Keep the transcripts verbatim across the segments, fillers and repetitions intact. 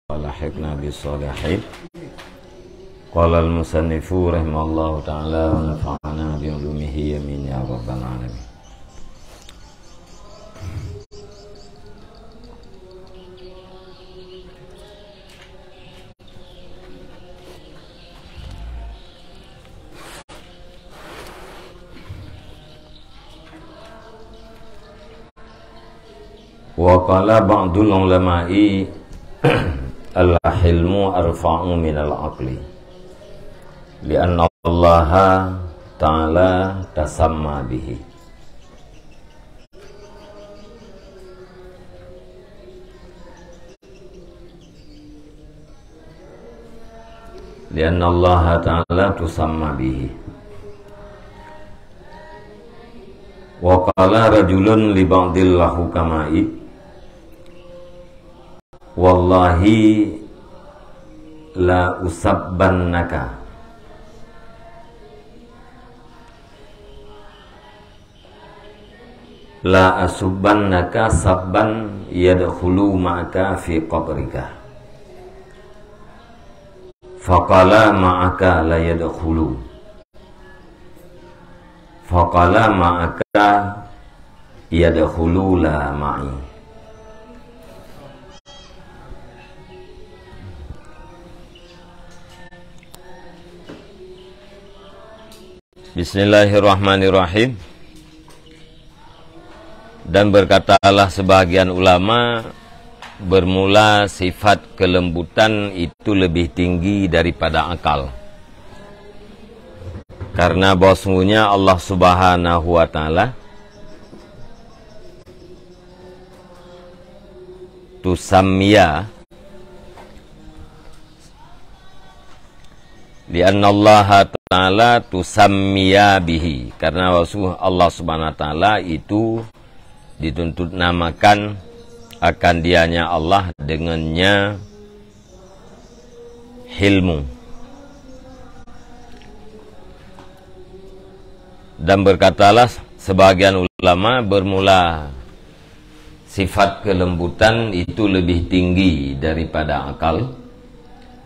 وألحقنا بالصالحين. قال المصنف رحمه الله تعالى ونفعنا بعلومه آمين يا رب العالمين. وقال بعض العلماء الحلم أرفع من العقل لأن الله تعالى تسمى به. لأن الله تعالى تسمى به. وقال رجل لبعض الحكماء والله لأسبنك لأسبنك سبا يدخل معك في قبرك. فقال معك لا يدخل. فقال معك يدخل لا معي. Bismillahirrahmanirrahim. Dan berkatalah sebahagian ulama, bermula sifat kelembutan itu lebih tinggi daripada akal. Karena bahwasanya Allah Subhanahu wa Ta'ala tusammiya لأن الله تعالى تسمى به, karena Allah Subhanahu wa Ta'ala itu dituntut namakan akan Dianya Allah dengannya hilmu. Dan berkatalah sebahagian ulama, bermula sifat kelembutan itu lebih tinggi daripada akal,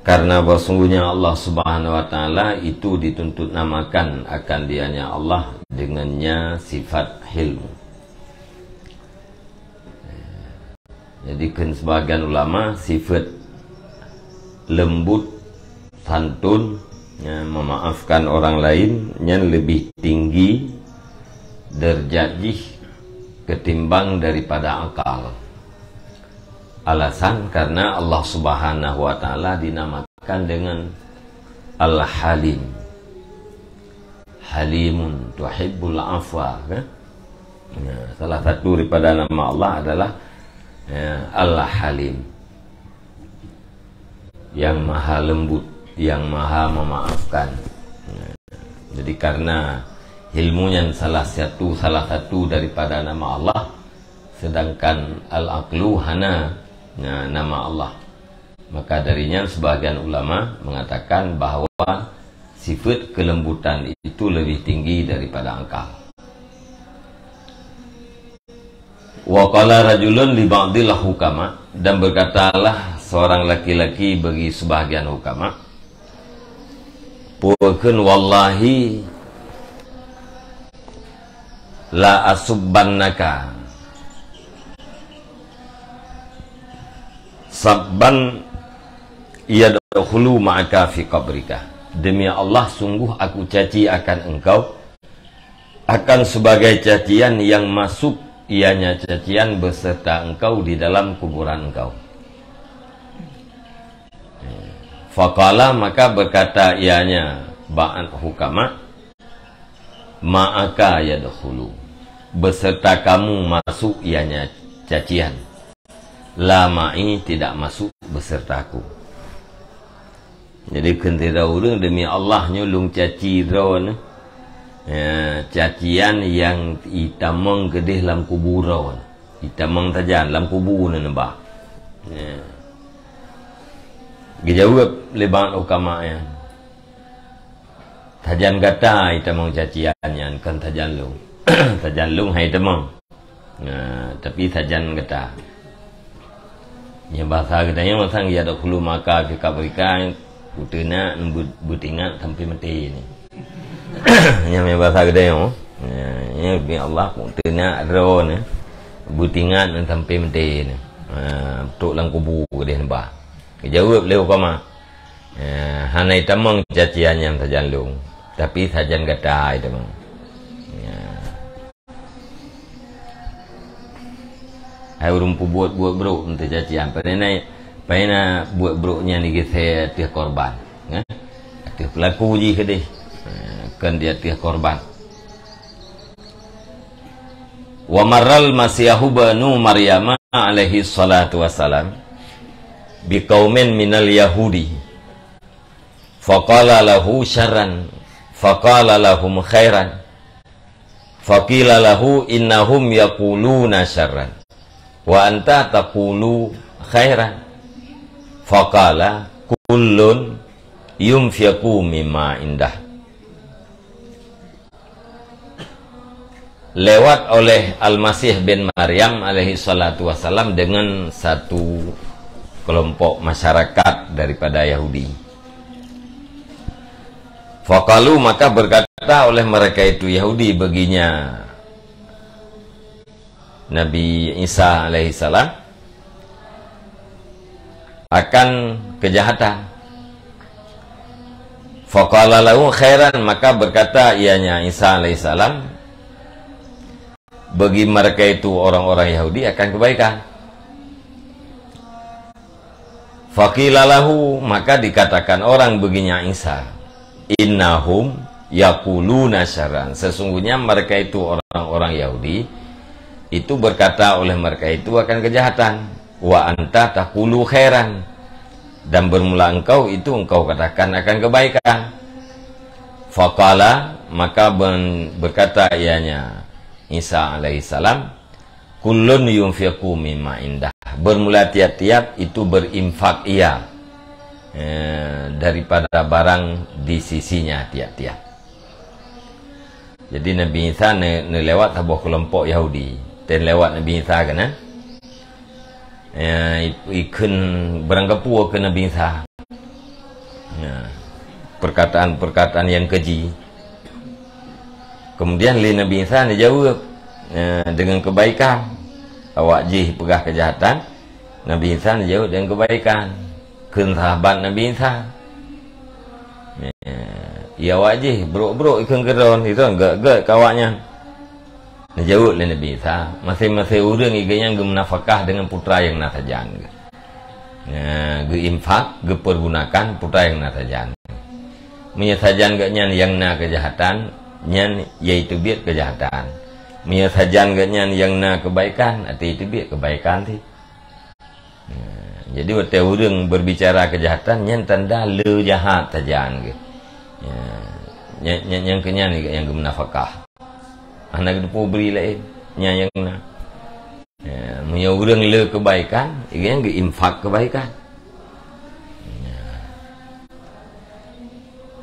karena bahwasanya Allah Subhanahu wa Ta'ala itu dituntut namakan akan Dianya Allah dengannya sifat hilmu. Jadi, kheun sebahagian ulama, sifat lembut, santun, ya, memaafkan orang lain, nyan lebih tinggi derajat jih ketimbang daripada akal. Alasan karena Allah Subhanahu wa Ta'ala dinamakan dengan Al-Halim. Halimun tuhibbul afwa, kan? Ya, salah satu daripada nama Allah adalah, ya, Al-Halim. Yang Maha Lembut, yang Maha Memaafkan. Ya. Jadi, karena ilmu nyan salah satu, salah satu daripada nama Allah, sedangkan Al-Aqlu hana, ya, nama Allah. Maka dari nyan sebahagian ulama mengatakan bahwa sifat kelembutan itu lebih tinggi daripada akal. Wa qala rajulun li ba'dil hukama, dan berkatalah seorang laki-laki bagi sebahagian hukama, peue kheun, "Wallahi la asubbannaka sabban yadkhulu ma'aka fi qabrika." Demi Allah, sungguh aku caci akan engkau, akan sebagai cacian yang masuk ianya cacian beserta engkau di dalam kuburan engkau. Faqala, maka berkata ianya ba'd hukama, "Ma'aka yadkhulu." Beserta kamu masuk ianya cacian. "La ma'i," tidak masuk besertaku. Jadi, kheun sidroe ureuëng, "Demi Allah, nyoe lôn caci droeneuh, ya, cacian nyang itamong keudeh lam kubu droeneuh." Itamong sajan lam kubu neuh neuba. Ya. Geujaweueb lé ba'd hukama nyan, "Sajan gata itamong cacian nyan, kon sajan lôn." Sajan lôn hai tamong. Nah, tapi sajan gata. Nyang bahasa geutanyoe sang yadkhulu maka fi qabrika, kuteunak beu-, beutingat sampai maté ni. Nyang bahasa geutanyoe. Ya, ya, bi Allah kuteunak droe ni. Beutingat sampai maté ni. Ha, trok lam kubu keudeh neuba. Geujaweueb lé Ukama. Ya, hana itamong cacian nyan sajan lôn, tapi sajan gata itamong. Ya. Hai ureuëng peubuet buet brok meucacian, paina, paina buet brok nyan digeusé ateueh korban, eh? Ateueh pelaku jih keudeh, eh, kon di ateueh korban. Wa marral masihu banu Maryama alaihi salatu wassalam biqaumin minal yahudi. Faqala lahu syarran, faqala lahum khairan. Faqila lahu innahum yaquluna syarran, wa anta taqulu khairan. Faqala kullun yunfiqu mimma indah. Lewat oleh Al-Masih bin Maryam alaihi salatu wassalam dengan satu kelompok masyarakat daripada Yahudi. Faqalu, maka berkata oleh mereka itu Yahudi baginya Nabi Isa alaihi salam, akan kejahatan. Faqala lahu khairan, maka berkata ianya Isa alaihissalam, bagi mereka itu orang-orang Yahudi akan kebaikan. Faqila lahu, maka dikatakan orang baginya Isa, innahum yaquluna syarran, sesungguhnya mereka itu orang-orang Yahudi itu berkata oleh mereka itu akan kejahatan. Wa anta taqulu khairan, dan bermula engkau itu engkau katakan akan kebaikan. Faqala, maka ben-, berkata ianya Isa alaihissalam, kullun yunfiqu mimma indah. Bermula tiap-tiap itu berinfak ia, eh, daripada barang di sisinya tiap-tiap. Jadi Nabi Isa ne-, neulewat saboh keulompok Yahudi. Ten lewat Nabi Isa keunan. Ya, i-, ikheun barangkapeue keu Nabi Isa. Ya, perkataan-perkataan nyang keji. Kemudian lé Nabi Isa neujaweueb, ya, dengan kebaikan. Awak jih peugah kejahatan, Nabi Isa neujaweueb dengan kebaikan. Kheun sahabat Nabi Isa. Ya, awak jih brok-brok ikheun keudroe, ikheun gét-gét keu awaknyan. Neujaweueb lé Nabi Isa, maséng-maséng ureuëng igeuh nyan geumeunafakah deungon putra nyang na sajan geuh. Nah, geuinfak, geupeurgunakan putra nyang na sajan. Meunyoe sajan geuh nyan nyang na keujahatan, nyan yaitu biet keujahatan. Meunyoe sajan geuh nyan nyang na keubaikan, ateueh itu biet keubaikan sih. Nah, jadi watée ureuëng berbicara keujahatan, nyan tanda le jahat sajan geuh. Ya, nya-, nya-, nyang keu nyan nyang geumeunafakah. Hana geuteupeue bri laén, nyan nyang na. Ya, meunyoe ureuëng le keubaikan, nyang geuinfak keubaikan. Ya.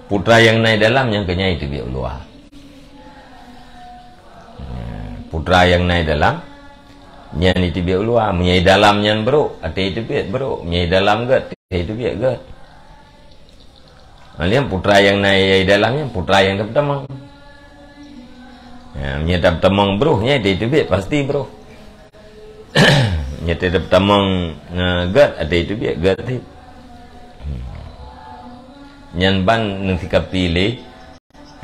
Putra nyang na i dalam nyang keu nyan iteubiet u luwa. Ya, putra nyang na i dalam, nyan iteubiet u luwa. Meunyoe i dalam nyan brok, ateueh iteubiet brok. Meunyoe i dalam gét, ateueh iteubiet gét. Nyan putra nyang na i dalam nyan putra nyang tapeutamong. Ya, meunyoe tapeutamong broh, nyan iteubiet pasti broh. Meunyoe tapeutamong, eh, gét, ateueh iteubiet gét cit. Nyan ban neusikapi lé,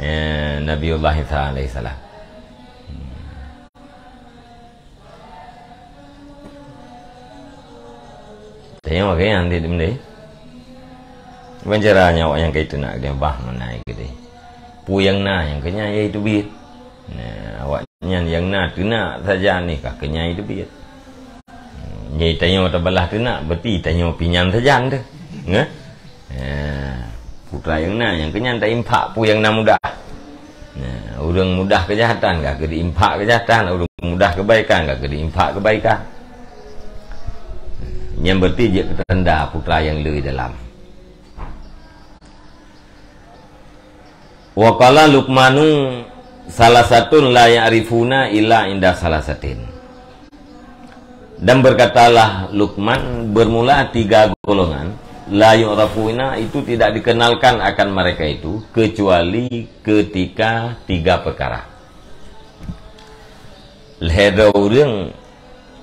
eh, Nabiullah Isa alaihissalam. Tanyoe lagée nyan di, di, di. Ban cara nyoe awak nyang ka iteunak keudeh bah meunan keudeh. Peue nyang na nyang keu nyan yaitu biet. Nah, awaknyan nyang na teunak sajan nyan ka keu nyan yaitu biet. Nyan tanyoe tabalaih teunak, berarti tanyoe pih nyan sajan teuh. Nggak? Ya, putra nyang na, nyang keu nyan tainfak peue nyang na mudah. Ya, ureuëng mudah keujahatan, ka keu diinfak keujahatan, ureuëng mudah keubaikan, ka keu diinfak keubaikan. Nyan berarti jeuet keu tanda putra nyang le dalam. Wa qala Luqmanu salasatun la ya'rifuna illa inda salasatin. Dan berkatalah Luqman, bermula tiga golongan, la yu'rafuna, itu tidak dikenalkan akan mereka itu kecuali ketika tiga perkara. Lhèe droe ureuëng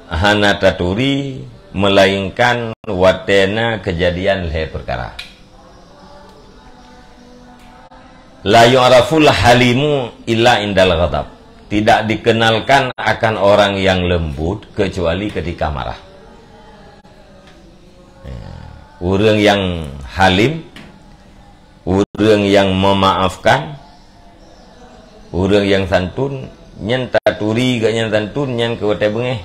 hana taturi, melainkan watée na keujadian lhèe peukara. La yu'raful halimu illa indal ghadab. Tidak dikenalkan akan orang yang lembut kecuali ketika marah. Ya. Ureuëng nyang halim, ureuëng nyang memaafkan, ureuëng nyang santun, nyan taturi geuh nyan santun nyan keu watée beungéh.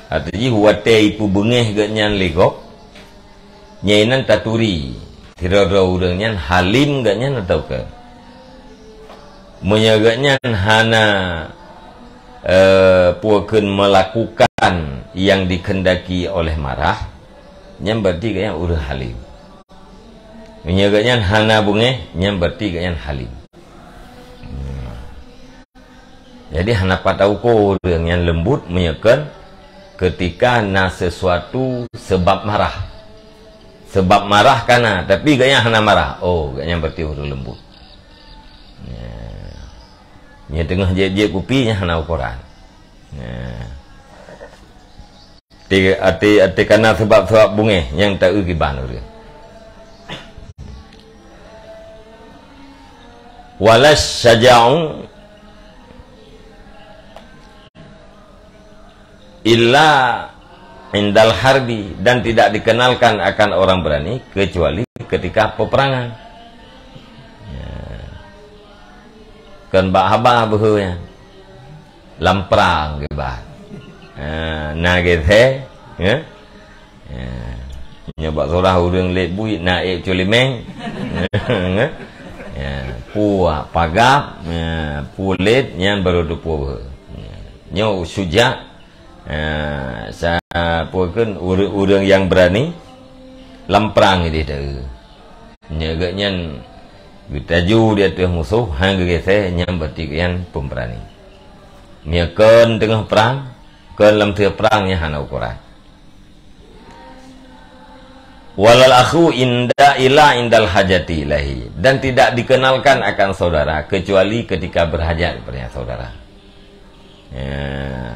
Ateueh jih watée ipeubeungéh geuh nyan lé gob, nyan inan taturi sidroe-droe ureuëng nyan halim geuh nyan atawa keu. Meunyoe geuh nyan hana, eh, peue kheun melakukan nyang dikehendaki oleh marah, nyan berarti geuh nyan ureuëng halim. Meunyoe geuh nyan hana beungéh, nyan berarti geuh nyan halim. Jadi hana pat tauko ureuëng nyang lembut meunyoe kheun ketika na sesuatu sebab marah. Sebab marah ka na, tapi geuh nyan hana marah. Oh, geuh nyan berarti ureuëng lembut. Ya. Nyan teungoh jieb-jieb kupi nyan hana ukoran. Ya. Até, até, até kana sabab-sabab beungéh nyang taeu kiban ureuëng. Walas syaja'u illa indal harbi, dan tidak dikenalkan akan orang berani kecuali ketika peperangan. Ya. Kon bak haba beuhe nyan. Lam prang kiban. Ha, na geusé, ya. Ya. Nyoe bak surah ureuëng lét bui na ék culimeng. Ya. Pue pagab, ya, pue lét nyan baru teupue. Ya. Nyoe syuja, ya, sa-, pue kheun ureuëng-ureuëng nyang beurani lam prang idéh teu. Nyoe geuh nyan geutaju di ateueh musoh, han geugeusé, nyan berarti geuh nyan pemberani. Meunyoe kon teungoh prang, kon lam teue prang, nyan hana ukoran. Walal akhu inda ila indal hajati ilahi, dan tidak dikenalkan akan saudara kecuali ketika berhajat kepada saudara. Ya,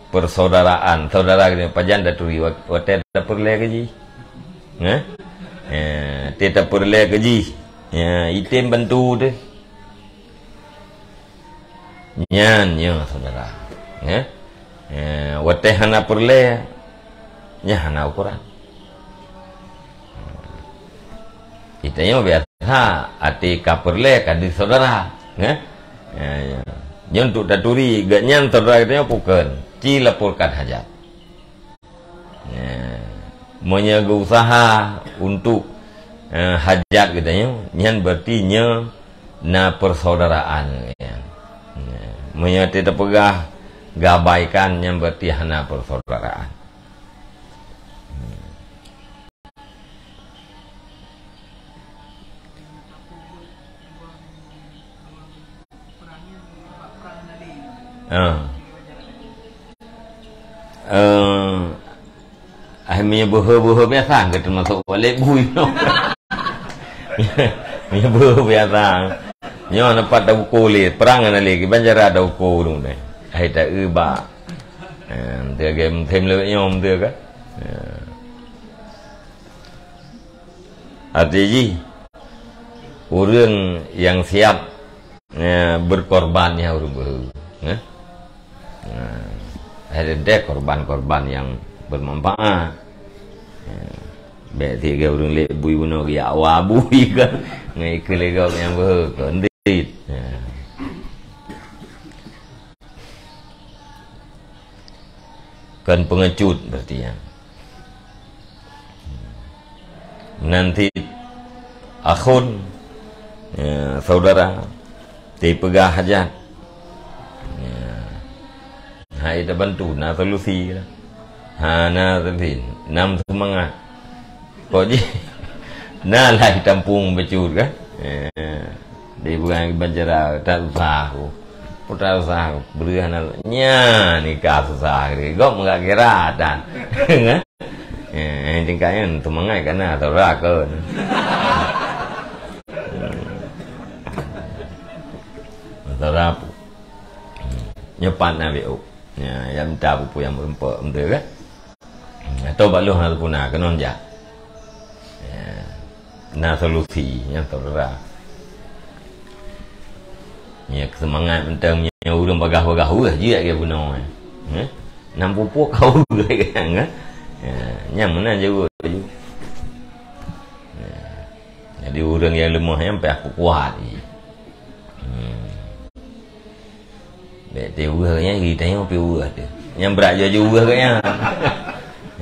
persaudaraan, saudara geutanyoe pajan taturi wat-, watée tapeureulée keu jih. Hah? Ya, watée tapeureulée keu jih. Ya, item bantu teuh. Nyan nyoe saudara. Ya. Ya, watée hana peureulée, nyan hana ukoran. Geutanyoe biasa, até ka peureulée ka deuh saudara, ya. Ya, ya. Nyoe untuk taturi, geuh nyan saudara geutanyoe pue kheun, ci laporkan hajat. Ya. Meunyoe geuusaha untuk, eh, hajat geutanyoe, nyan berarti nyoe na persaudaraan, ya. Ya. Meunyoe até tapeugah geuabaikan, nyan berarti hana persaudaraan. Ah. Eh, ah, meunyoe beuhe-beuhe biasa, geutanyoe masuk balik bui. Meunyoe beuhe biasa. Nyoe na pat tauko lé, prang na lé, kiban cara tauko dong deh. Hai ta eu ba. Eh, meuteugé meutem lé nyoe meuteugé. Ya. Arti jih, ureuëng nyang siab, ya, berkorban nyan ureuëng beuhe. Ya. Nah, ada deh korban-korban nyang bermanfaat. Ya. Bék tiga ureuëng lé bui bunoe geujak wa bui kan. Ngai keulegok nyang beuhe kondit. Ya. Kon peungecut berarti nyan. Nanti akhun, ya, saudara, dipeugah hajat. Ya. Hai tabantu, na solusi lah. Ha, na solusi. Nam seumangat. Kok jih, na lah tampung bacut kan? Ya. Dipeugah bancara tak usah aku. Putra susah, beureue hana lôn. Nyan nikah susah, gob meugak kira dan. Eh, tingkat nyan teumangat ka na, saudara kon. Saudara pu-, nyoe pat na B O. Ya, ya minta buku yang berempat, betul kan? Atau bak lôn hana teupuna, keunoe jak. Ya. Na solusi nyang teureura. Ya, seumangat mantong nyoe ureueng bagaih-bagaih weueh jeuet lagèe bunoe. Ya. Nam pupuih ka weueh kan? Ya, nyang meunan jaweueb laju. Ya. Jadi ureueng nyang leumoh nyan payah peukuat jih. Hmm. Bèk teuweueh nyan, geutanyoe pi weueh teuh. Nyang brat jih weueh geuh nyan.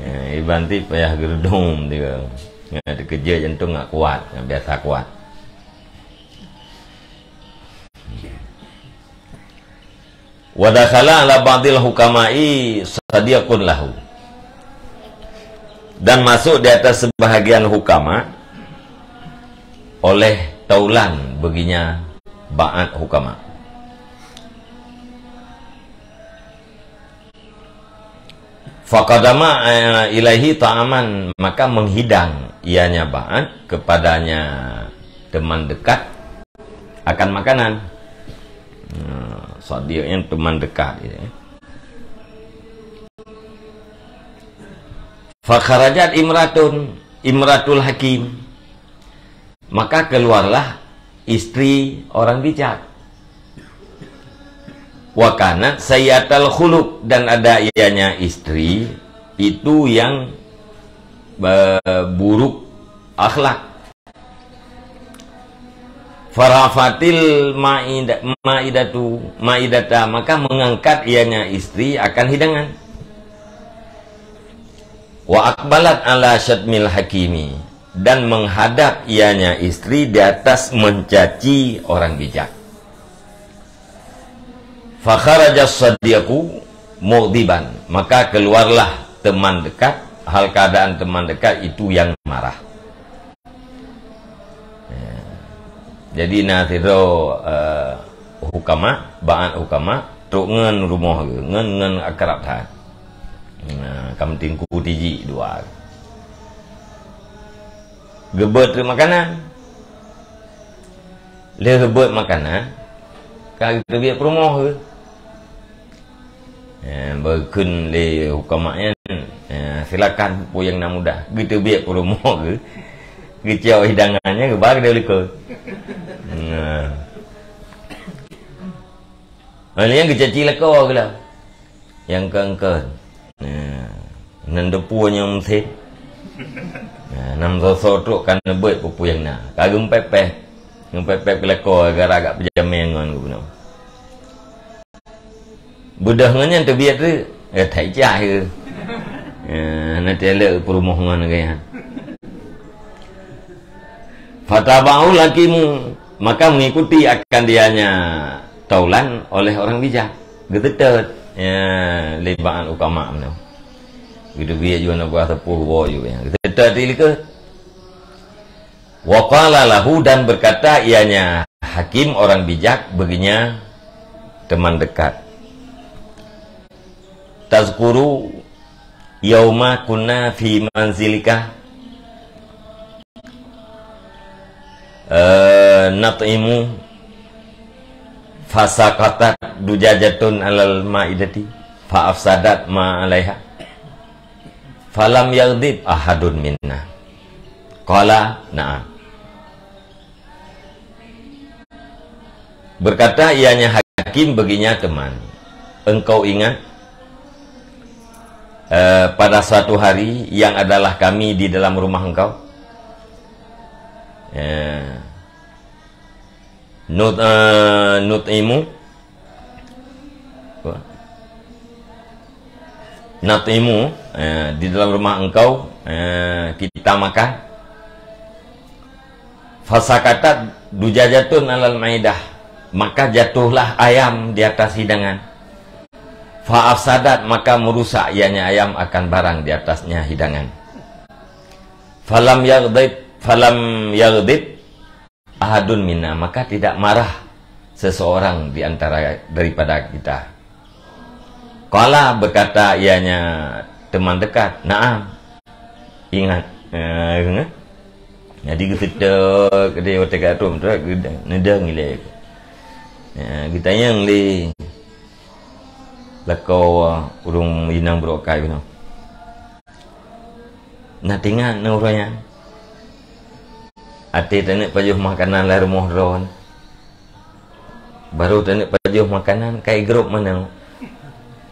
Ya, iban ti payah geureudum teuh. Nyan teukeujeuet jantung nggak kuat, nggak biasa kuat. Wa dakhala ala ba'dil hukama'i sadiqun lahu. Dan masuk di atas sebahagian hukama oleh taulan baginya ba'at hukama. Faqadama, eh, ilaihi ta'aman, maka menghidang ianya ba'at kepadanya teman dekat akan makanan. Nah, sadiq nyan teman dekat, ya. Fakharajat imratun, imratul hakim. Maka keluarlah istri orang bijak. Wa kanat sayyi'atal khuluq, dan ada ianya istri itu yang, eh, buruk akhlak. Farafatil maida-, maidatu, maidata, maka mengangkat ianya istri akan hidangan. Wa aqbalat ala syatmil hakimi, dan menghadap ianya istri di atas mencaci orang bijak. Fakharaja sadiqu mughdiban, maka keluarlah teman dekat, hal keadaan teman dekat itu yang marah. Ya. Jadi na sidroe, eh, hukama, ba'at hukama, trok ngon rumoh geuh, ngon, ngon akrab that. Nah, ka meutingku tiji dua. Geubeuet makanan. Lheueh geubeuet makanan, ka geuteubiet peurumoh geuh. Eh, beukheun lé hukama nyan, eh, silakan peue nyang na mudah. Geuteubiet peurumoh geuh, geucok hidangan nyan geuba keudeh likot. Nah. Nyan geucaci lakoe geuh lah. Nyang keungkeuen. Nah, nan deupue nyang meusén. Nah, nam soe-soe trok ka neubeuet peue-peue nyang na. Ka geumpepeh. Geumpepeh keu lakoe gara-gara gak peujamé ngon geubunoe. Beudôh ngon nyan teubiet tu, eh, that icah ke. Eh, nanti elok peurumoh ngon lagèe nyan. Fataba'ul hakimu, maka mengikuti akan dianya taulan oleh orang bijak. Geuteutôt, ya, lé ba'at hukama meunoe. Geuteubiet ju aneuk buah seupôt geubawa ju, ya. Geuteutôt di likot. Wa qala lahu, dan berkata ianya hakim orang bijak baginya teman dekat. Tazkuru yauma kunna fi manzilika, eh, nat'imu, fasaqatat dujajatun alal maidati, fa afsadat ma alaiha. Falam yaghdib ahadun minna. Qala, "Na'am." Berkata ianya hakim baginya teman, "Engkau ingat, eh, pada suatu hari yang adalah kami di dalam rumah engkau?" Eh, nut-, eh, nut'imu, nat'imu, eh, di dalam rumah engkau, eh, kita makan. Fasaqatat dujajatun alal maidah, maka jatuhlah ayam di atas hidangan. Fa afsadat, maka merusak ianya ayam akan barang di atasnya hidangan. Falam yaghdib, falam yaghdib ahadun minna, maka tidak marah seseorang di antara daripada kita. Qala, berkata ianya teman dekat, "Na'am." Ingat, eh, ingat. Jadi geuseutôt keudeh watèe ka trok, trok, neudong ilèe. Eh, geutanyong lé lakoe ureueng inong brôk kayèe nyoe. Na teuingat na uroe nyan? Até taneuk pajoh makanan lam rumoh droeneuh. Barô taneuk pajoh makanan, ka igrôp manoe.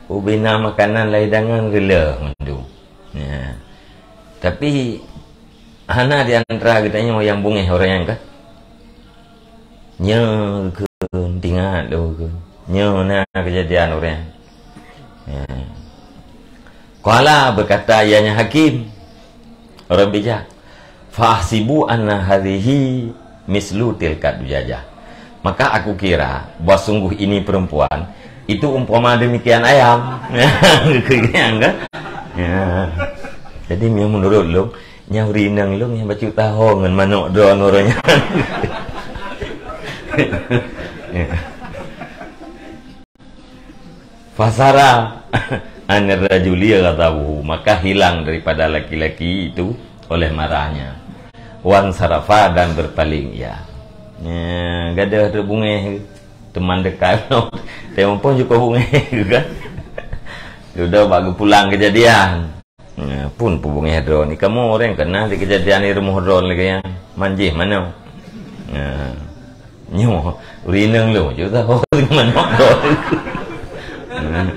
Ubena makanan lam hidangan reuloh mandum. Ya. Tapi, hana di antara geutanyoe nyang beungéh uroe nyan kah? Nyoe kheun, teuingat lôn kheun. Nyoe na keujadian uroe nyan. Ya. Qala, berkata ianya hakim, orang bijak, "Fa ahsibu anna hadhihi mislu tilka dujajah." Maka aku kira bahwa sungguh ini perempuan itu umpama demikian ayam. Keukeuyang kan? Ya. Jadi, menurut lôn, nyang ureueng inong lôn nyang bacut taho ngon manok droeneuh uroe nyan. Ya. Fasara anir rajuli ghadabuhu, maka hilang daripada laki-laki itu oleh marahnya. Wan sarafa, dan berpaling ia. Ya, gadoh trok beungéh teman dekat. Teuma pun jukôh beungéh kan. Sudah bak geupulang keujadian. Ya, pun peubungéh droeneuh. Kamoe ureueng keunong di keujadian di rumoh droeneuh lagèe nyan. Manjih manoe. Ya. Nyoe, ureueng inong lôn jeuet taho manok droeneuh. Hmm.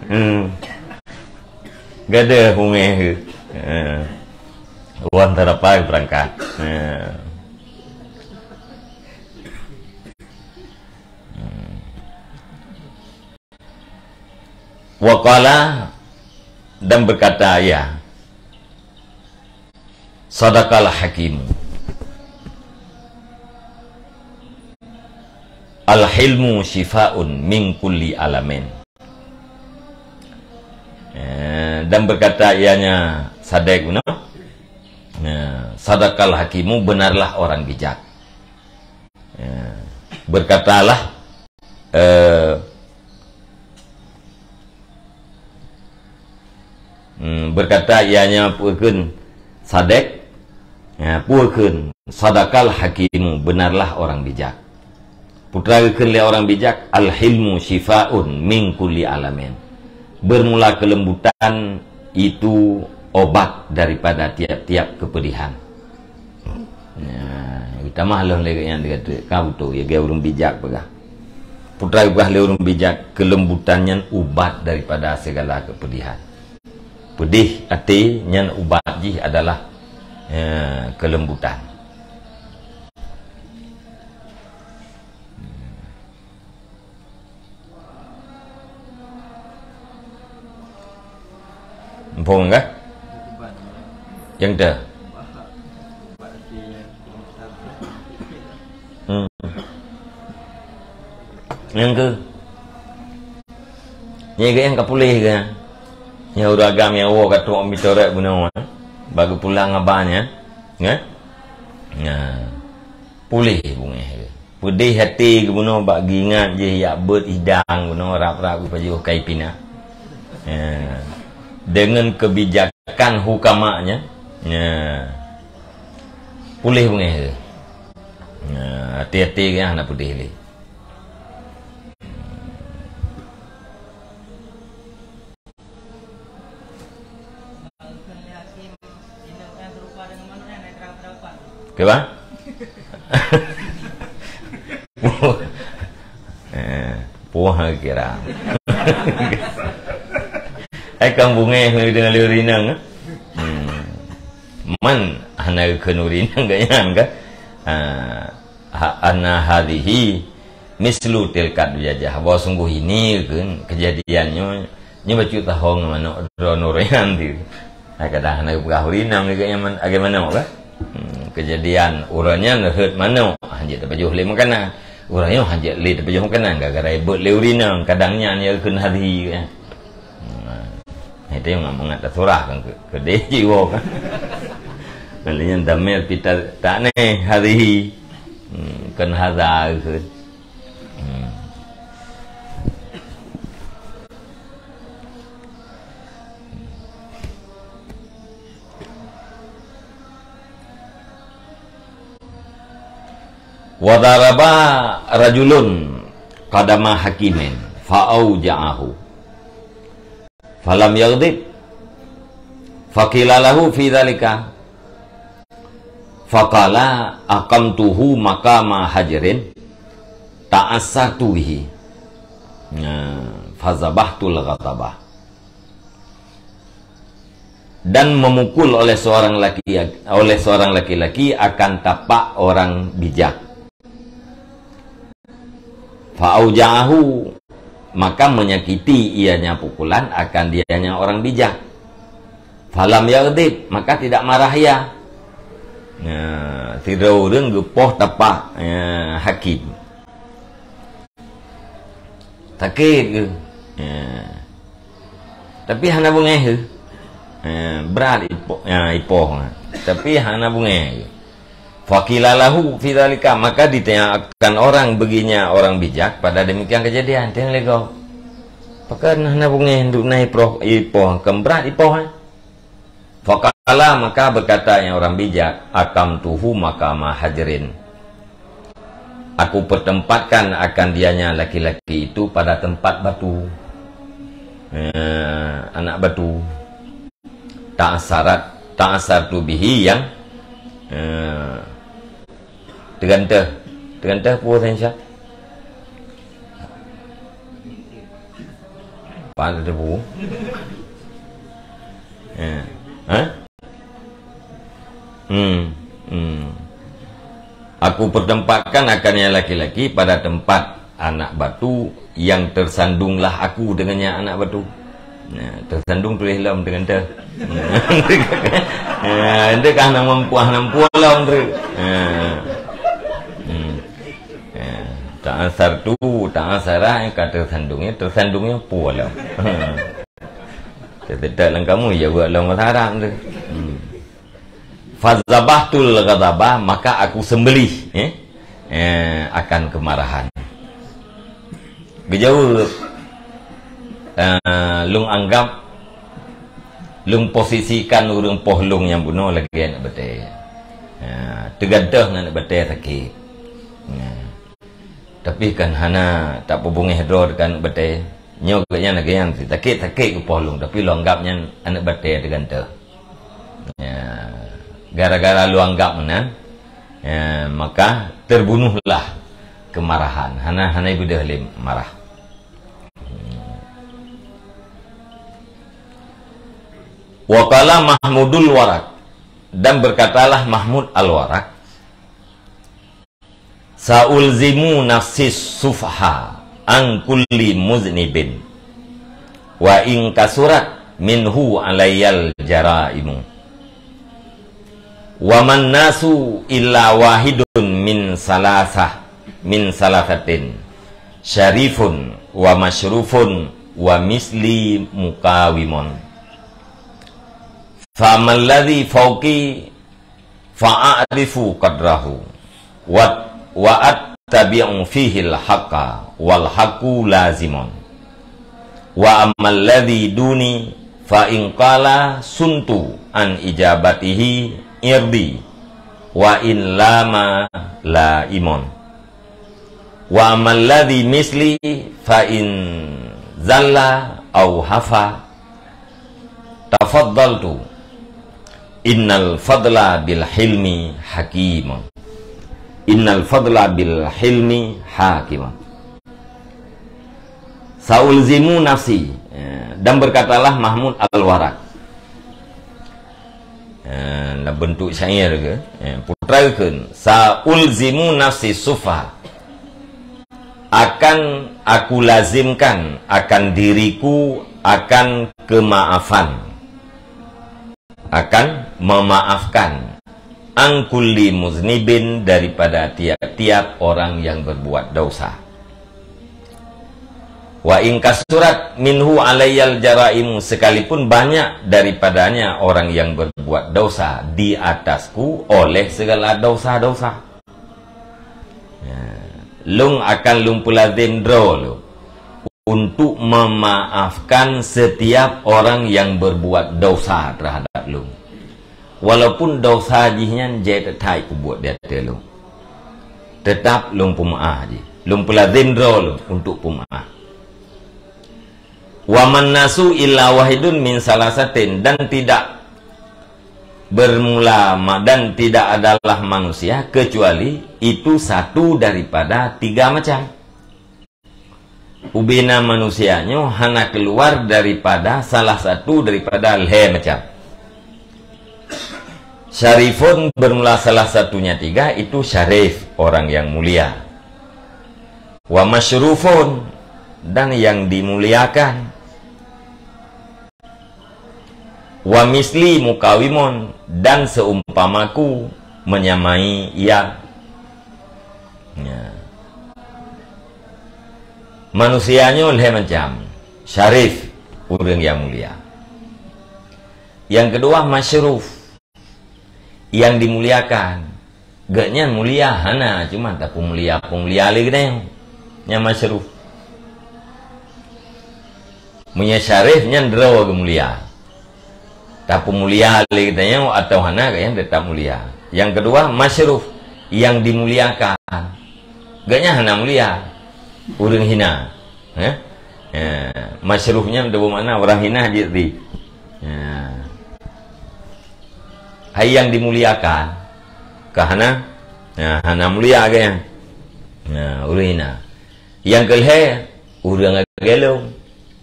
Hmm. Gadoh beungéh. Ya. Wan sarafa, berangkat. Ya. Hmm. Wa qala, dan berkata ia, "Sadaqal hakimu. Al-hilmu syifaun min kulli alamin." Eh, dan berkata ianya Sadek bunoe, eh, "Sadaqal hakimu, benarlah orang bijak." Ya. Berkatalah, eh, hmm, berkata ianya peue kheun Sadek, ya, peue kheun, "Sadaqal hakimu, benarlah orang bijak." Peue teuma geukheun lé orang bijak, "Al-hilmu syifaun min kulli alamin." Bermula kelembutan itu obat daripada tiap-tiap kepedihan. Nah, tamah lom lé nyan, ka beutôi, ya, ureueng bijak peugah. Peue teuma geupeugah lé ureueng bijak, "Kelembutan nyan ubat daripada segala kepedihan." Pedih até nyan ubat jih adalah, ya, kelembutan. Muphom kah? Nyang teuh. Hmm. Nyang keu. Nyang keu nyang ka puléh keu. Nyang ureueng agam nyang woe ka trok meutoret bunoe. Bak geupulang haba nyan. Nyan? Nah. Puléh beungéh. Peudeh até geubunoe bak geuingat jih yak beuet idang bunoe rab-rab geupajoh kai pina. Ya. Deungon keubijakan hukama nyan, ya, puléh beungéh. Ya, até-até nyan hana peudeh lé. Oke, bang? Eh, puah kira. Eh, kang bungéh deungon lé ureueng inong, eh? Hmm. Man hana kheun ureueng inong gobnyan, kan? Ah, ha, anna hadhihi mislu tilka dujajah. Bahwa sungguh ini, kan, kejadian nyoe, nyoe bacut taho ngon manok droeneuh nyan tu. Nah, kadang hana geupeugah ureueng inong lagèe nyan man-, lagèe manok, kan? Hmm, kejadian uroe nyan rhot manok, hanjeuet tapajoh lé makanan. Uroe nyoe hanjeuet lé tapajoh makanan, gara-gara beuet lé ureueng inong, kadang nyan nyang kheun hadhi, kan? Hmm, itu nyang mangat tasurah kan keu, keu deh jiwoe kan. Lalu nyan damel pita tak neh hadhi. Hmm, kan hadha kheun. Wa daraba rajulun qadama hakimin fa auja'ahu. Falam yaghdib. Faqila lahu fi dzalika. Faqala aqamtuhu maqama hajrin ta'assartu bihi. Nah, fazabahtul ghadabah. Dan memukul oleh seorang laki, oleh seorang laki-laki akan tapak orang bijak. Fa'auja'ahu, maka menyakiti ianya pukulan akan dianya orang bijak. Falam yaghdib, maka tidak marah ia. Nah, sidroe ureuëng geupoh tapak, ya, hakim. Sakét ke? Ya. Tapi hana beungéh ke? Ya, brat ipo-, ya, ipoh. Tapi hana beungéh ke? Faqila lahu fi dzalika, maka ditanyakan orang baginya orang bijak pada demikian kejadian. Teuh lego. Pakon hana beungéh duek na ipoh, ipoh, kan brat ipoh, eh? Faqala, maka berkata yang orang bijak, aqamtuhu maqama hajrin. Aku pertempatkan akan dianya laki-laki itu pada tempat batu. Eh, anak batu. Ta'assarat, ta'assartu bihi yang, eh, teuganteh. Teuganteh peue, Sensya? Pan ada bu. Eh. Ha? Hmm. Hmm. Aku pertempatkan akan yang laki-laki pada tempat anak batu yang tersandunglah aku dengannya anak batu. Nah, tersandung tuléh lom deungon teu. Nah, itu kan hana mampu, hana mampu lom tu. Nah. Hmm. Ya, ta'asartu, ta'asara, ka tersandungnya, tersandungnya pue lom. Tetap lam kamu, ya, buat lom bahasa Arab tu. Hmm. Fazabahtul ghadaba, maka aku sembelih, eh, eh, akan kemarahan. Geujaweueb, eh, lôn anggap, lôn posisikan ureuëng poh lôn nyang bunoe lagée aneuk batée. Eh, teugadôh ngon aneuk batée sakét. Eh, tapi kan hana tapeubungéh droe deungon aneuk batée. Nyoe geuh nyan lagée nyan, sakét-sakét geupoh lôn, tapi lôn anggap nyan aneuk batée teugantoh. Ya, gara-gara lôn anggap meunan, ya, maka terbunuhlah kemarahan. Hana, hana beudôh lé marah. Wa qala Mahmudul Waraq, dan berkatalah Mahmud Al-Waraq, "Saulzimu nafsi sufha an kulli muznibin, wa in kasurat minhu alayyal jaraimu. Wa man nasu illa wahidun min salasah, min salasatin, syarifun wa masyrufun wa misli muqawimun. Fa ammal ladzi fauqi fa'arifu qadrahu, wa, wa attabi'u fihil haqqa, wal haqqu lazimun. Wa ammal ladzi duni, fa in qala suntu an ijabatihi irdi, wa in lama laimun. Wa ammal ladzi misli, fa in zalla au hafa, tafaddaltu. Innal fadla bil hilmi hakimun. Innal fadla bil hilmi hakimun." Saulzimu nafsi, ya, dan berkatalah Mahmud Al-Waraq. Ya, dalam bentuk syair ke? Ya, putra kheun, "Saulzimu nafsi sufa." Akan aku lazimkan akan diriku akan kemaafan, akan memaafkan, an kulli muznibin, daripada tiap-tiap orang yang berbuat dosa. Wa in kasurat minhu alayyal jaraimu, sekalipun banyak daripadanya orang yang berbuat dosa di atasku oleh segala dosa-dosa. Ya. Lôn akan lôn peulazem droe lôn untuk memaafkan setiap orang yang berbuat dosa terhadap lôn. Walaupun dosa jih nyan jai that-that peubuet di ateueh lôn. Teutap lôn peumeu'ah jih. Lôn peulazem droe lôn untuk peumeu'ah. "Wa man nasu illa wahidun min salasatin," dan tidak bermula ma-, dan tidak adalah manusia kecuali itu satu daripada tiga macam. Ubena manusia nyoe hana keluar daripada salah satu daripada lhée macam. Syarifun bermula salah satunya tiga, itu syarif, orang yang mulia. Wa masyrufun, dan yang dimuliakan. Wa misli mukawimun, dan seumpamaku menyamai ia. Ya. Manusia nyoe lhée macam. Syarif, ureuëng yang mulia. Yang kedua, masyruf, yang dimuliakan. Geuhnyan mulia hana, cuma tapeumulia-peumulia lé geutanyoe. Nyan masyruf. Meunyoe syarif nyan droe geumulia. Tapeumulia lé geutanyoe atawa hana, geuhnyan teutap mulia. Yang kedua, masyruf, yang dimuliakan. Geuhnyan hana mulia. Ureuëng hina. Eh? Eh, masyruf nyan teuh beumakna ureuëng hina jih tadi. Ya. Hai yang dimuliakan, ka hana? Ya, hana mulia geuhnyan. Ya, ureuëng hina. Yang keulhée, ureuëng lagée lôn.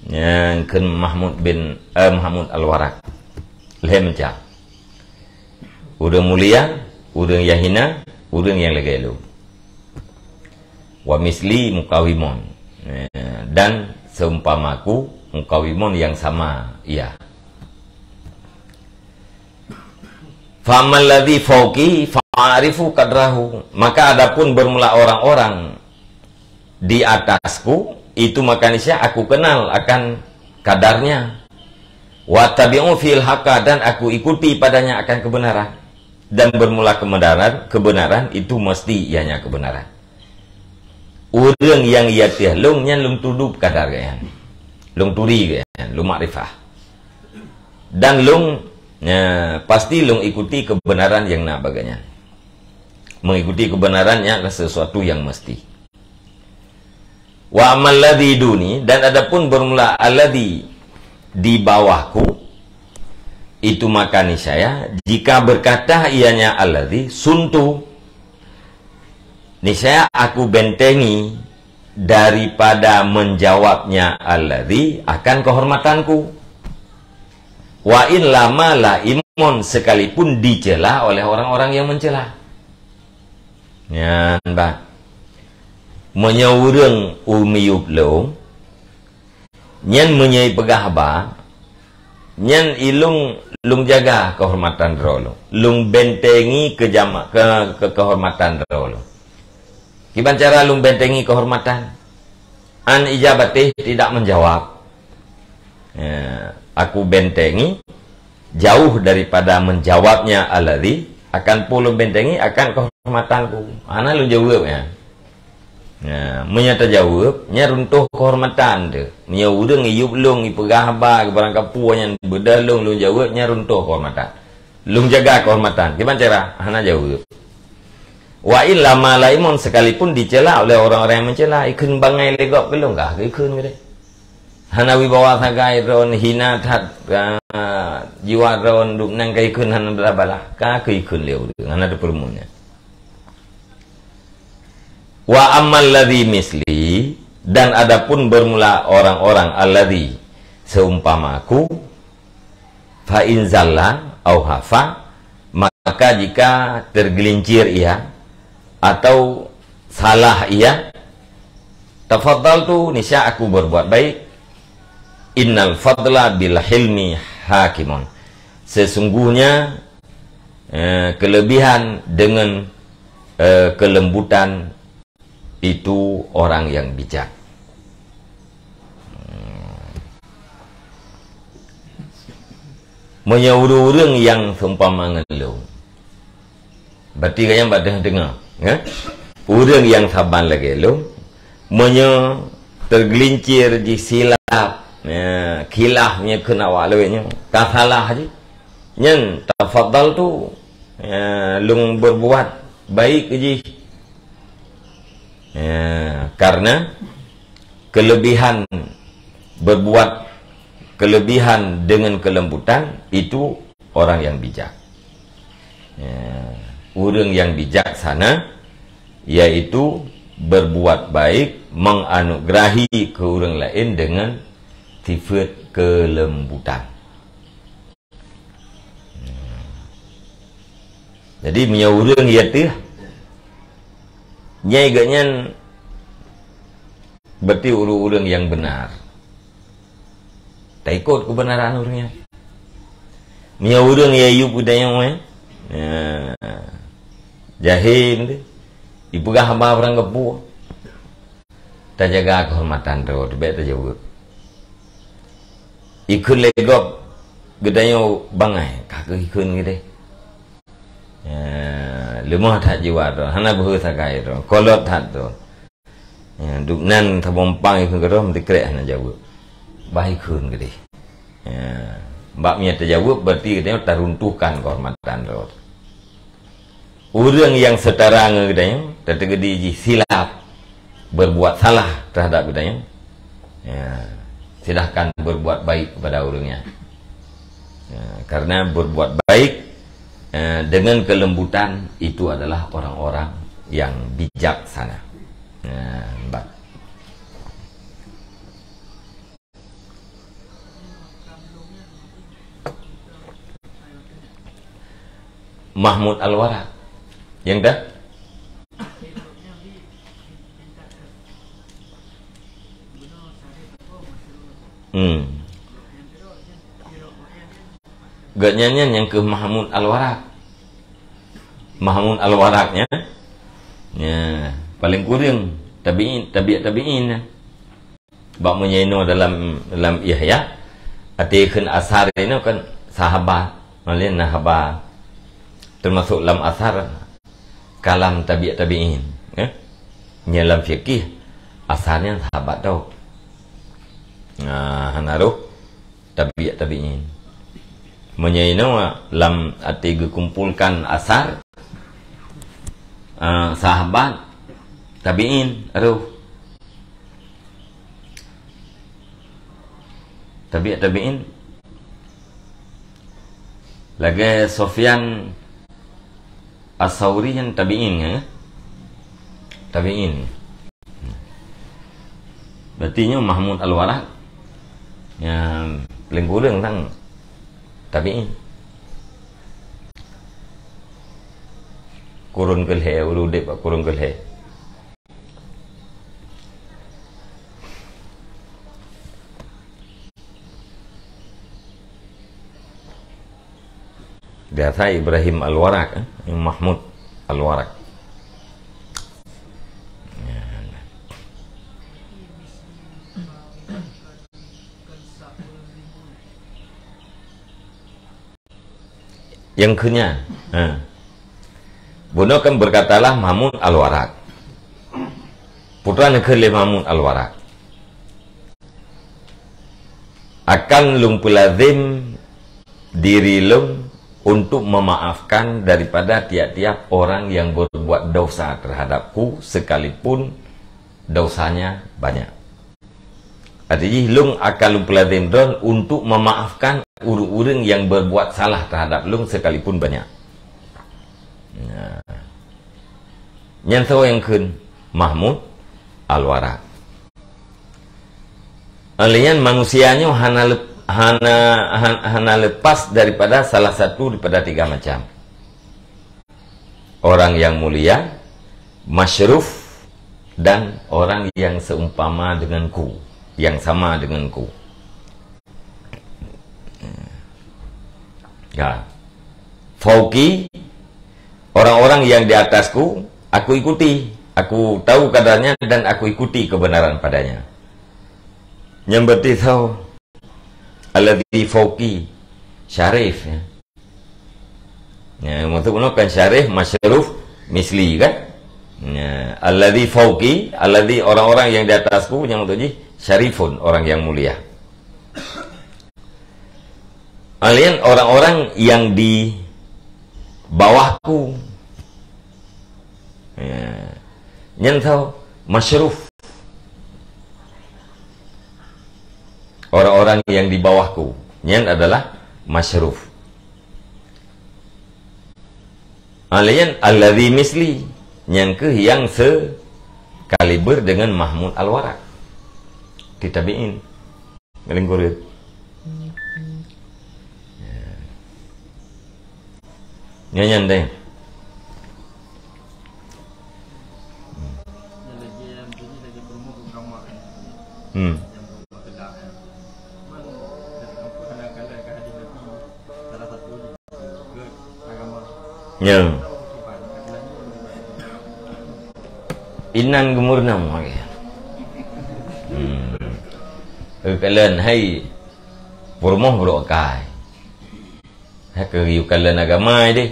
Nyang kheun Mahmud bin, eh, Mahmud Al-Warraq. Lhée macam. Ureuëng mulia, ureuëng nyang hina, ureuëng nyang lagée lôn. Wa misli mukawimun. Eh, dan seumpamaku mukawimun yang sama ia. Fa ammal ladzi fauqi fa'arifu qadrahu. Maka adapun bermula orang-orang di atasku, itu maka niscaya aku kenal akan kadarnya. Wa tabi'u fil haqa, dan aku ikuti padanya akan kebenaran. Dan bermula kebenaran, kebenaran itu mesti ianya kebenaran. Ureuëng nyang ia teuh lôn nyan lôn tudob kadar geuhnyan. Lôn turi geuhnyan, lôn makrifah. Dan lôn, eh, pasti lôn ikuti kebenaran nyang na bak geuhnyan. Mengikuti kebenaran nyan adalah sesuatu yang mesti. Wa ammal ladzi duni, dan adapun bermula alladzi di bawahku, itu maka niscaya, jika berkata ianya alladzi, suntu, niscaya aku bentengi daripada menjawabnya alladzi akan kehormatanku. Wa in lama laimun, sekalipun dicela oleh orang-orang yang mencela. Nyan bah. Meunyoe ureuëng u miyueb lôn, nyan meunyoe peugah haba, nyan ilôn lôn jaga kehormatan droe lôn. Lôn bentengi keujama-, ke, ke, kehormatan droe lôn. Kiban cara lôn bentengi kehormatan? An ijabati, tidak menjawab. Ya, aku bentengi jauh daripada menjawabnya alladzi, akan peue lôn bentengi akan kehormatanku. Hana lôn jaweueb nyan. Ya, meunyoe tajaweueb, nyan runtoh kehormatan teuh. Meunyoe ureuëng iyueb lôn, ipeugah haba, barangkapeue nyan beudôh lôn, lôn jaweueb, nyan runtoh kehormatan. Lôn jaga kehormatan. Kiban cara? Hana jaweueb. Wa in lama laimun, sekalipun dicela oleh orang-orang yang mencela, ikheun bangai lé gob keu lôn, kah ikheun geude. Hana wibawa sagai droen, hina that, ah, jiwa droen, dum nan ka ikheun hana teubalah, ka ikheun lé ureuëng, hana teupeureumeun nyan. Wa ammal ladzi misli, dan adapun bermula orang-orang alladzi seumpama aku, fa in zalla au hafa, maka jika tergelincir ia atau salah ia, tafadhaltu, niscaya aku berbuat baik. Innal fadla bil hilmi hakimun. Sesungguhnya, eh, kelebihan dengan, eh, kelembutan itu orang yang bijak. Meunyoe ureuëng-ureuëng nyang seumpama ngon lôn, berarti gobnyan bak teungoh-teungoh, ya? Ureuëng nyang saban lagée lôn, meunyoe tergelincir jih silap, ya, khilaf nyoe kheun awak lawét nyoe, ka salah jih, nyan tafadhaltu, ya, lôn berbuat baik jih. Ya, karena kelebihan, berbuat kelebihan dengan kelembutan itu orang yang bijak. Ya, ureuëng yang bijaksana yaitu berbuat baik, menganugerahi ke ureuëng laén dengan sifat kelembutan. Jadi, meunyoe ureuëng ya teuh, nyai geuhnyan berarti ureuëng-ureuëng nyang beunar. Taikot keubeunaran ureuëng nyan. Meunyoe ureuëng ya yub geutanyoe, eh, ya, jahé, ipeugah haba barang geupeu. Tajaga keuhormatan droe, bèk tajaweueb. Ikheun lé gob geutanyoe bangai, ka keuh ikheun geudeh. Ya, leumoh that jiwa droe, hana beuhe sagai droe, kolot that droe. Ya, dub nan sabompang ikheun keudroe, meuteukrék hana jaweueb. Bah ikheun geudeh. Ya, bak meunyoe tajaweueb, berarti geutanyoe taruntuhkan keuhormatan droe. Ureuëng nyang setara ngon geutanyoe, teuteugedi jih silap, berbuat salah terhadap geutanyoe, ya, silahkan berbuat baik kepada ureuëng nyan. Ya, karena berbuat baik, eh, dengan kelembutan itu adalah orang-orang yang bijaksana. Ya, hebat. Mahmud Al-Waraq. Nyang dah? Hmm. Gobnyan nyan nyang keuh Mahmud Al-Waraq. Mahmud Al-Waraq nyan, ya, paling kureueng tabi'in, tabi'ut tabi'in nyan. Bak meunyoe inoe dalam, dalam Ihya, até kheun asar inoe kan sahabat, malin na haba. Teumasok lam asar kalam tabi'ut tabi'in, eh? Nyan lam fikih, asar nyan sahabat tho. Nah, hana roh tabi'ut tabi'in. Meunyoe inoe lam até geukumpolkan asar, ah, sahabat, tabi'in, roh. Tabi'ut tabi'in. Lagèe Sufyan As-Sauri nyan tabi'in, ya? Tabi'in. Berarti nyoe Mahmud Al-Waraq nyang paling kureueng sang tabi'in. Kurun keulhèe, ureueng udép bak kurun keulhèe. Biasa Ibrahim Al-Waraq, eh? Mahmud Al-Waraq. Nyang kheun nyan. Ha. Bunoe kan berkatalah Mahmud Al-Waraq. Peue treuk neukheun lé Mahmud Al-Waraq. Akan lôn peulazem diri lôn untuk memaafkan daripada tiap-tiap orang yang berbuat dosa terhadapku, sekalipun dosanya banyak. Arti jih, lôn akan lôn peulazem droe untuk memaafkan ureueng-ureueng nyang berbuat salah terhadap lôn sekalipun banyak. Nah. Nyan soe nyang kheun? Mahmud Al-Waraq. Alèh nyan manusia nyoe hana lep-, hana, han-, hana lepas daripada salah satu daripada tiga macam. Orang yang mulia, masyruf, dan orang yang seumpama denganku, yang sama denganku. Ya. Fauqi, orang-orang yang di atasku, aku ikuti. Aku tahu kadarnya dan aku ikuti kebenaran padanya. Nyang berarti tho, alladzi fauqi, syarif, ya. Ya, maksud bunoe kan syarif, masyruf, misli, kan? Ya, alladzi fauqi, alladzi, orang-orang yang di atasku, nyang maksud jih syarifun, orang yang mulia. Alèh nyan orang-orang yang di bawahku. Ya. Nyan tho, Masyruf. Orang-orang yang di bawahku, nyan adalah masyruf. Alaiyan alladzi misli, nyang keuh nyang sekaliber dengan Mahmud Al-Warraq. Di tabi'in. Ngieng kureueng. Ya. Nyan, nyan deh. Hmm. Ya. Inan geumeurunoe lagèe. Hmm. Keukalon hai peurumoh brôk akai. Hai keu yue kalon agama deh.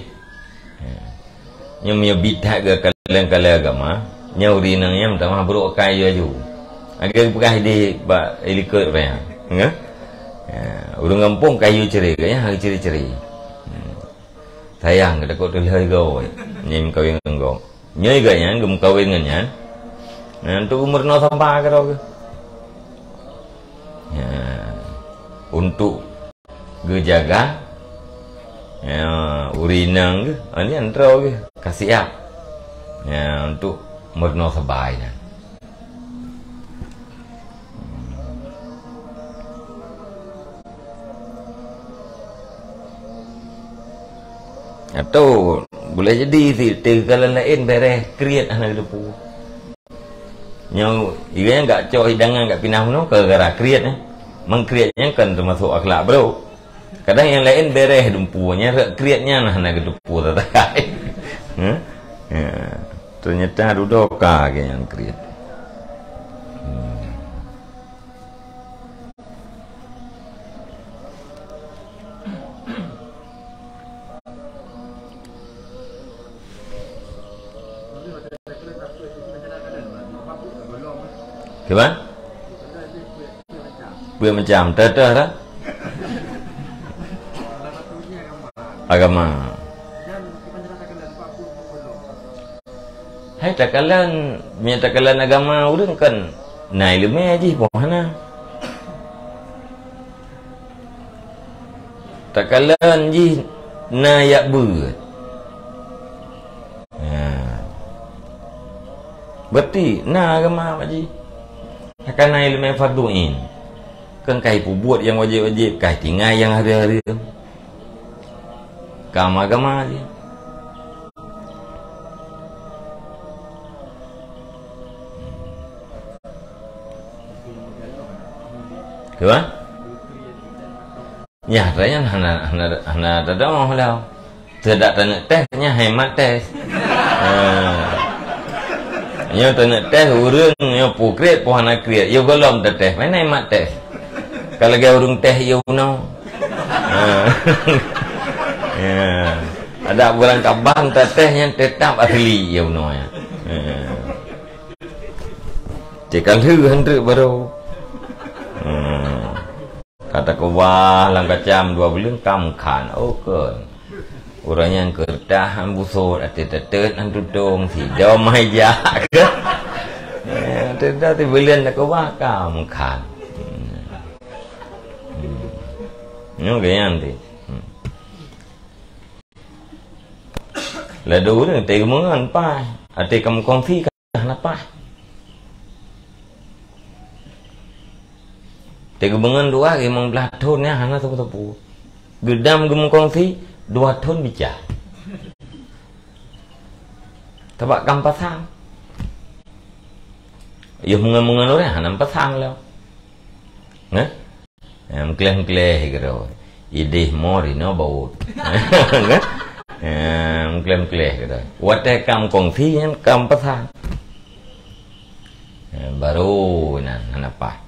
Nyoe meunyoe bit that geukalon-kalon agama, nyoe ureueng inong nyan meutamah brôk akai yue aju. Lagèe geupeugah idéh bak ilikot ureueng nyan. Nggak? Ya, ureueng gampông ka yue cerai, geuh nyan hareuh cerai-cerai. Hmm. Sayang, geutakot teuh lheueh goe. Nyan meukawen ngon gob. Nyoe geuh nyan geumeukawen ngon nyan. Nah, untuk umur nyoe saban keudroe geuh. Ya. Untuk geujaga, ya, ureueng inong geuh, ah, nyan droe geuh ka siap. Ya, untuk meurunoe saban nyan. Atau boleh jadi si teukalon laén bèrèh kriet hana geuteupeue. Nyoe, ié nyan gak cok hidangan gak pinah meunoe gara-gara kriet, eh. Memang kriet nyan kan teumasok akhlak brôk. Kadang nyang laén bèrèh dumpeue, nyang rot kriet nyan hana geuteupeue tatai. Hah? Ya. Ternyata dudoe ka lagèe nyan kriet. Hmm. Kiban? Peuet macam, teuh-teuh dah. Agama. Hai takalon, meunyo takalon agama ureueng kan na ileumèe jih, boh hana. Takalon jih na jak beuet. Ya. Berarti na agama bak jih. Takana ileumèe fardhu ain. Kan ka ipeubuet nyang wajéb-wajéb, ka itinggai nyang hareuem-hareuem. Ka agama jih. Kiban? Nyan, nyan hana, hana, hana tadong lom. Teudak taneuk tes, nyan hai mat tes. Ha. Nyoe taneuk tes ureueng, nyoe peue kriet, peue hana kriet. Yo gohlom tates, meunan hai mat tes. Ka lagèe ureueng tes yo bunoe. Ha. Ya. Adak bulan Kaban tates nyan teutap asli yo bunoe nyan. Ha. Cit ka lheueh han treuk barô. Hmm. Ka takeubah lam kacam dua buleuen ka meukat. Oh, kon. Ureueng nyan keureutah han busot, até teuteut han tutong, sidom hai jak. Eh, teudah sibuleuen takeubah ka meukat. Hmm. Hmm. Nyoe geuh nyan teuh. Hmm. Ladôm ureueng teuh geumeungon paih, até ka meukongsi ka hana paih. Teuh geumeungon dua limong blaih thon nyan hana sapeue-sapeue. Geudam geumeukongsi dua thon bica. Sabab ka meupasang. Yoh meungon-meungon ureueng hana meupasang lom. Nah? Eh, meukleh-meukleh keudroe. Idéh mo rinoe bawot. Kan? Eh, meukleh-meukleh keudroe. Watèe ka meukongsi nyan ka meupasang. Eh, barô nan hana paih.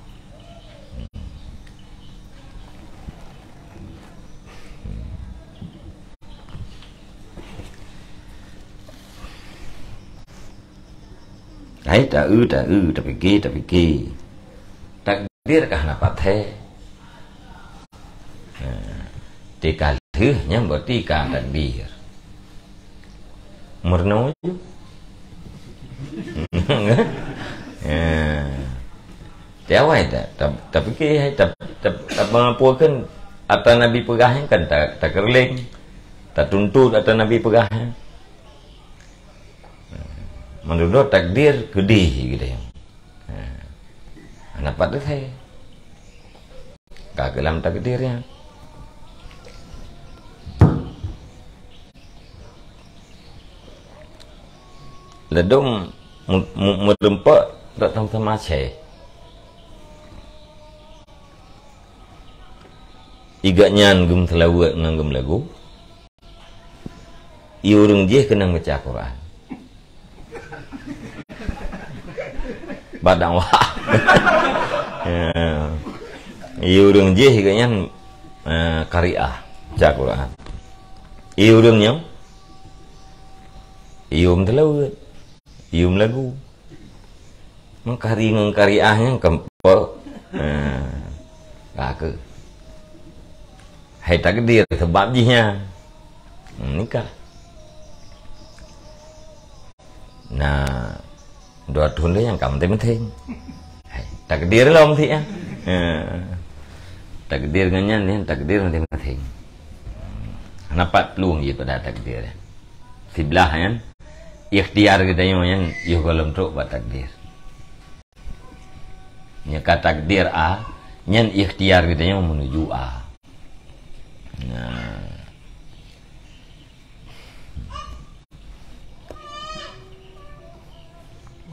Hai, ta-eu, ta-eu, tapike, tapike. Takdir ka hana pathé. Nah, tika lheueh nyan berarti ka takdir. Meurunoe ju. Ha. Tiawai ta, ta, tapike hai ta, ta, ta, tapeungapoekeun ata Nabi peugah nyan kan ta, takeureuléng, tatuntut ata Nabi peugah nyan. Meunurot takdir keudeh geutanyoe. Ha. Hana pat teuthée. Ka keuh lam takdir nyan. Ladôm mu-, mu-, meureumpok rot sama-sama Aceh. Iga nyan geumeuseulaweuet ngon geumeuleugô. Ié ureuëng jih keunong baca Quran. Bak dakwah. Ya. Ié ureuëng jih geuh nyan, eh, qari'ah, baca Quran. Ié ureuëng nyoe, ié meuteuleut, ié meulagu. Meuqari ngon qari'ah nyan keumpok. Ha. Ka keuh. Hai takdir sabab jih nyan. Hmm, nikah. Nah, dua thôn lé nyang ka meutheng-meutheng. Hai, takdir lom cit nyan. Ha. Takdir ngon nyan, nyan takdir meutheng-meutheng. Hana pat plueng jih pada takdir. Siblah nyan, ikhtiar geutanyoe nyan yoh gohlom trok bak takdir. Nyoe ka takdir A, nyan ikhtiar geutanyoe meunuju A. Nah.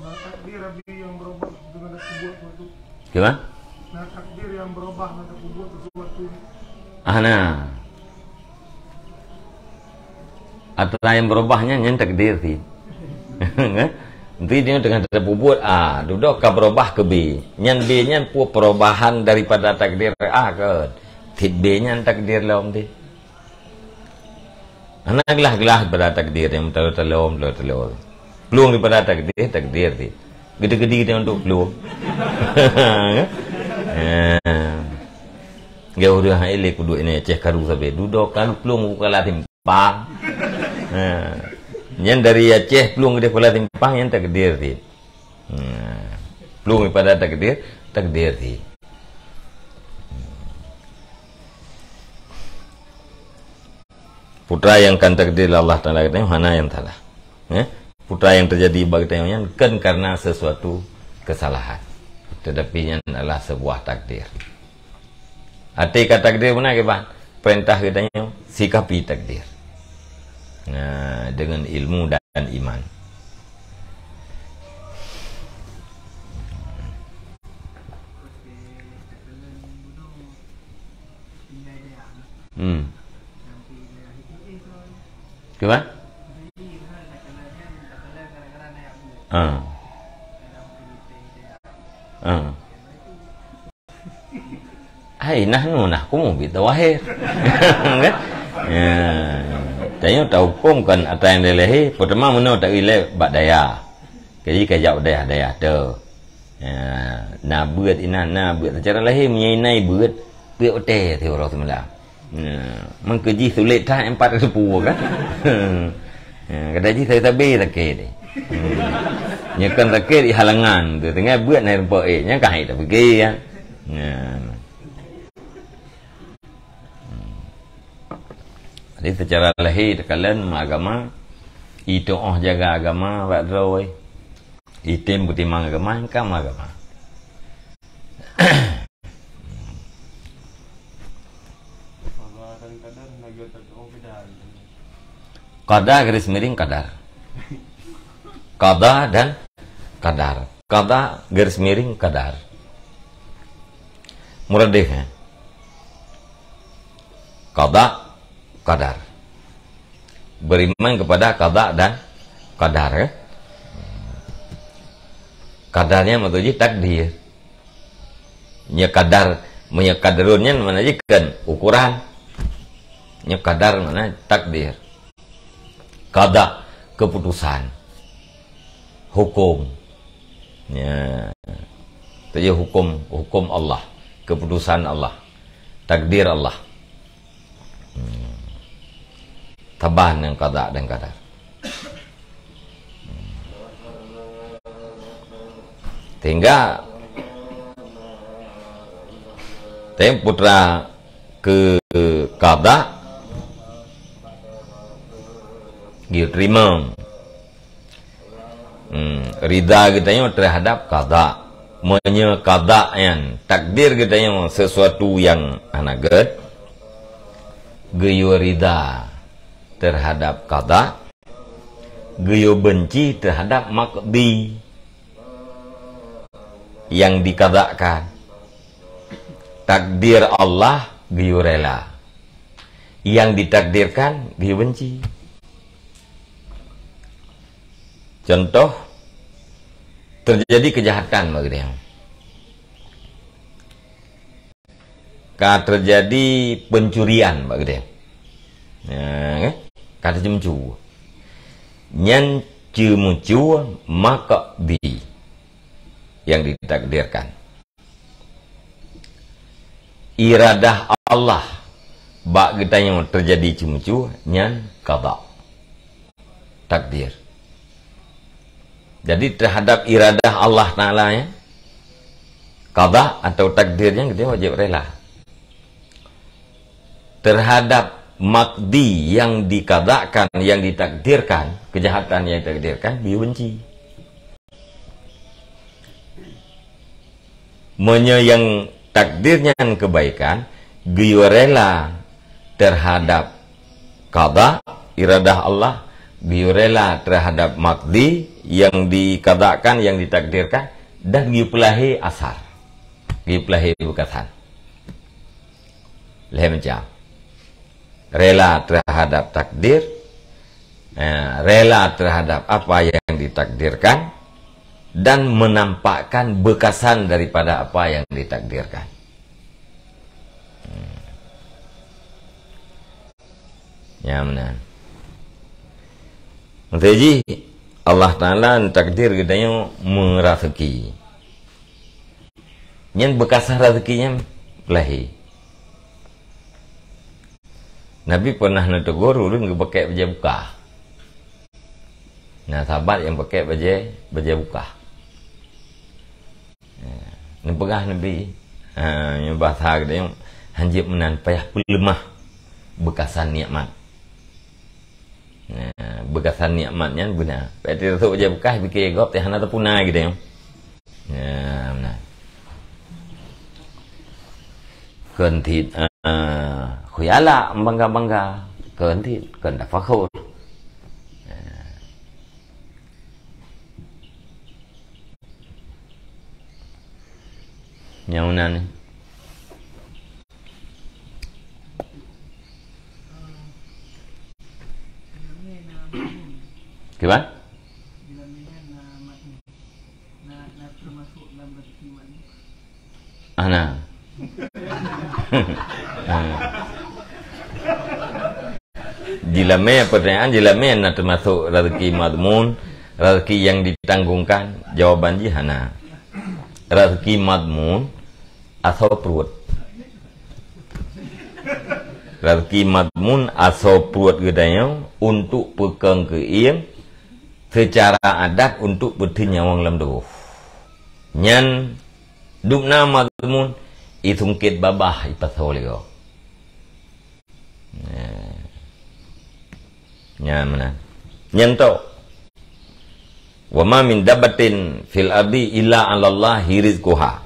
Na takdir Abi yang berubah dengan aku buat sesuatu. Gimana? Na takdir yang berubah dengan aku buat sesuatu. Ah, nah. Atra nyang beurubah nyan, nyan takdir cit. Kan? Nanti dia teuka tapeubuet A, dudoe ka beurubah keu B. Nyan B nyan peue perubahan daripada takdir A keuh. Cit B nyan takdir lom cit. Hana glah-glah daripada takdir nyang meutalo-talo, meutalo-talo. Plueng daripada takdir, takdir cit. Gede-gede kita untuk plueng. Eh. Geu ureuëng hai lé kuduek inoe Aceh karu sabe. Dudoe karu plueng u Kuala Simpang. Ha. Nyan dari Aceh plueng keudeh Kuala Simpang nyan takdir cit. Ha. Plueng daripada takdir, takdir cit. Peue nyang kan takdir lé Allah Taala geutanyoe hana nyang salah. Eh? Peue nyang teujadi bak geutanyoe nyan kon karena sesuatu kesalahan. Tetapi nyan adalah sebuah takdir. Até ka takdir meunan kiban, peurintah geutanyoe sikapi takdir. Nah, dengan ilmu dan iman. Hmm. Kiban? Ah. Ah. Hai, nahnu nahkumu bi dhawahir. Kan? Ya. Tanyoe tahuköm kon atra nyang dilahé, peutama meunoe tailée bak dayah. Jadi ka jak dayah-dayah tu. Ya, na beuet inan, na beuet. Secara lahé meunyoe inan beuet, peuet watée teuh uroe seumalam. Ya, meukeujih sulet that empat teupeu kan. Ya, kada jih sabe-sabe sakét. Hmm. Nyoe kan sakét di halangan tu, tinggai beuet na rumpok eh, nyang ka hai tapike kan. Ya. Jadi secara lahé teukalon agama, itu'oh jaga agama bak droe. Item peutimang agama, engkam agama. Qada garis miring qadar. Qada dan qadar. Qada garis miring qadar. Muradif, ya. Qada, qadar. Beriman kepada qada dan qadar, ya. Qadarnya maksudnya takdir. Nya qadar, nya qadrun nyan mana jih kan ukuran. Nya qadar mana takdir. Qada, keputusan. Hukum. Ya. Itu je hukum, hukum Allah, keputusan Allah, takdir Allah. Hmm. Taban ngon qada dan qadar. Sehingga tem putra ke qada geuteurimong. Hmm, rida geutanyoe terhadap qada. Meunyoe qada nyan takdir geutanyoe sesuatu nyang hana gét, geuyue rida terhadap qada, geuyue benci terhadap maqdi nyang dikadakan. Takdir Allah geuyue rela, nyang ditakdirkan geuyue benci. Contoh, terjadi kejahatan bak geutanyoe. Ka terjadi pencurian bak geutanyoe. Nah, kan? Ka teuceumeucue. Nyan ceumeucue maqdi nyang ditakdirkan. Iradah Allah bak geutanyoe terjadi ceumeucue nyan qada, takdir. Jadi terhadap iradah Allah Taala nyan, qada atau takdir nyan geutanyoe wajéb rela. Terhadap maqdi nyang dikadakan, nyang ditakdirkan, kejahatan nyang ditakdirkan, geuyue benci. Meunyoe nyang takdir nyan kebaikan, geuyue rela terhadap qada, iradah Allah, geuyue rela terhadap maqdi nyang dikadakan, nyang ditakdirkan, dan geuyue peulahé asar, geuyue peulahé beukasan. Lhée macam. Rela terhadap takdir, eh, rela terhadap apa yang ditakdirkan, dan menampakkan beukasan daripada apa yang ditakdirkan. Hmm. Nyan meunan. Maksud jih, Allah Taala takdir geutanyoe meuraseuki. Nyan beukasan raseuki nyan lahé. Nabi pernah neutegur ureuëng geupakèk bajée bukah. Na sahabat nyang pakèk bajée, bajée bukah. Neupeugah Nabi, ha, nyoe basa geutanyoe, hanjeuet meunan payah peuleumah beukasan nikmat. Nah, beukasan nikmat nyan beuna. Payah teurasok bajée bukah, pike gob teuh hana teupuna geutanyoe. Nah, meunan. Kheun cit, eh, khuyala, bangga-bangga. Kheun cit, kheun tafakhur. Nah. Nyang meunan ni. Kiban? Ana. Jilamé, pertanyaan jilamé na teumasok rezeki madmun, rezeki yang ditanggungkan? Jawaban jih hana. Rezeki madmun asoe pruet. Rezeki madmun asoe pruet geutanyoe untuk peukong keuieng, seucara adat untuk peuteun nyawöng lam tuboh. Nyan dubna madmun, isungkét babah ipasoe lé gob. Nah. Nyan meunan. Nyan tok. "Wa ma min dabbatin fil ardi illa 'alallahi rizquha."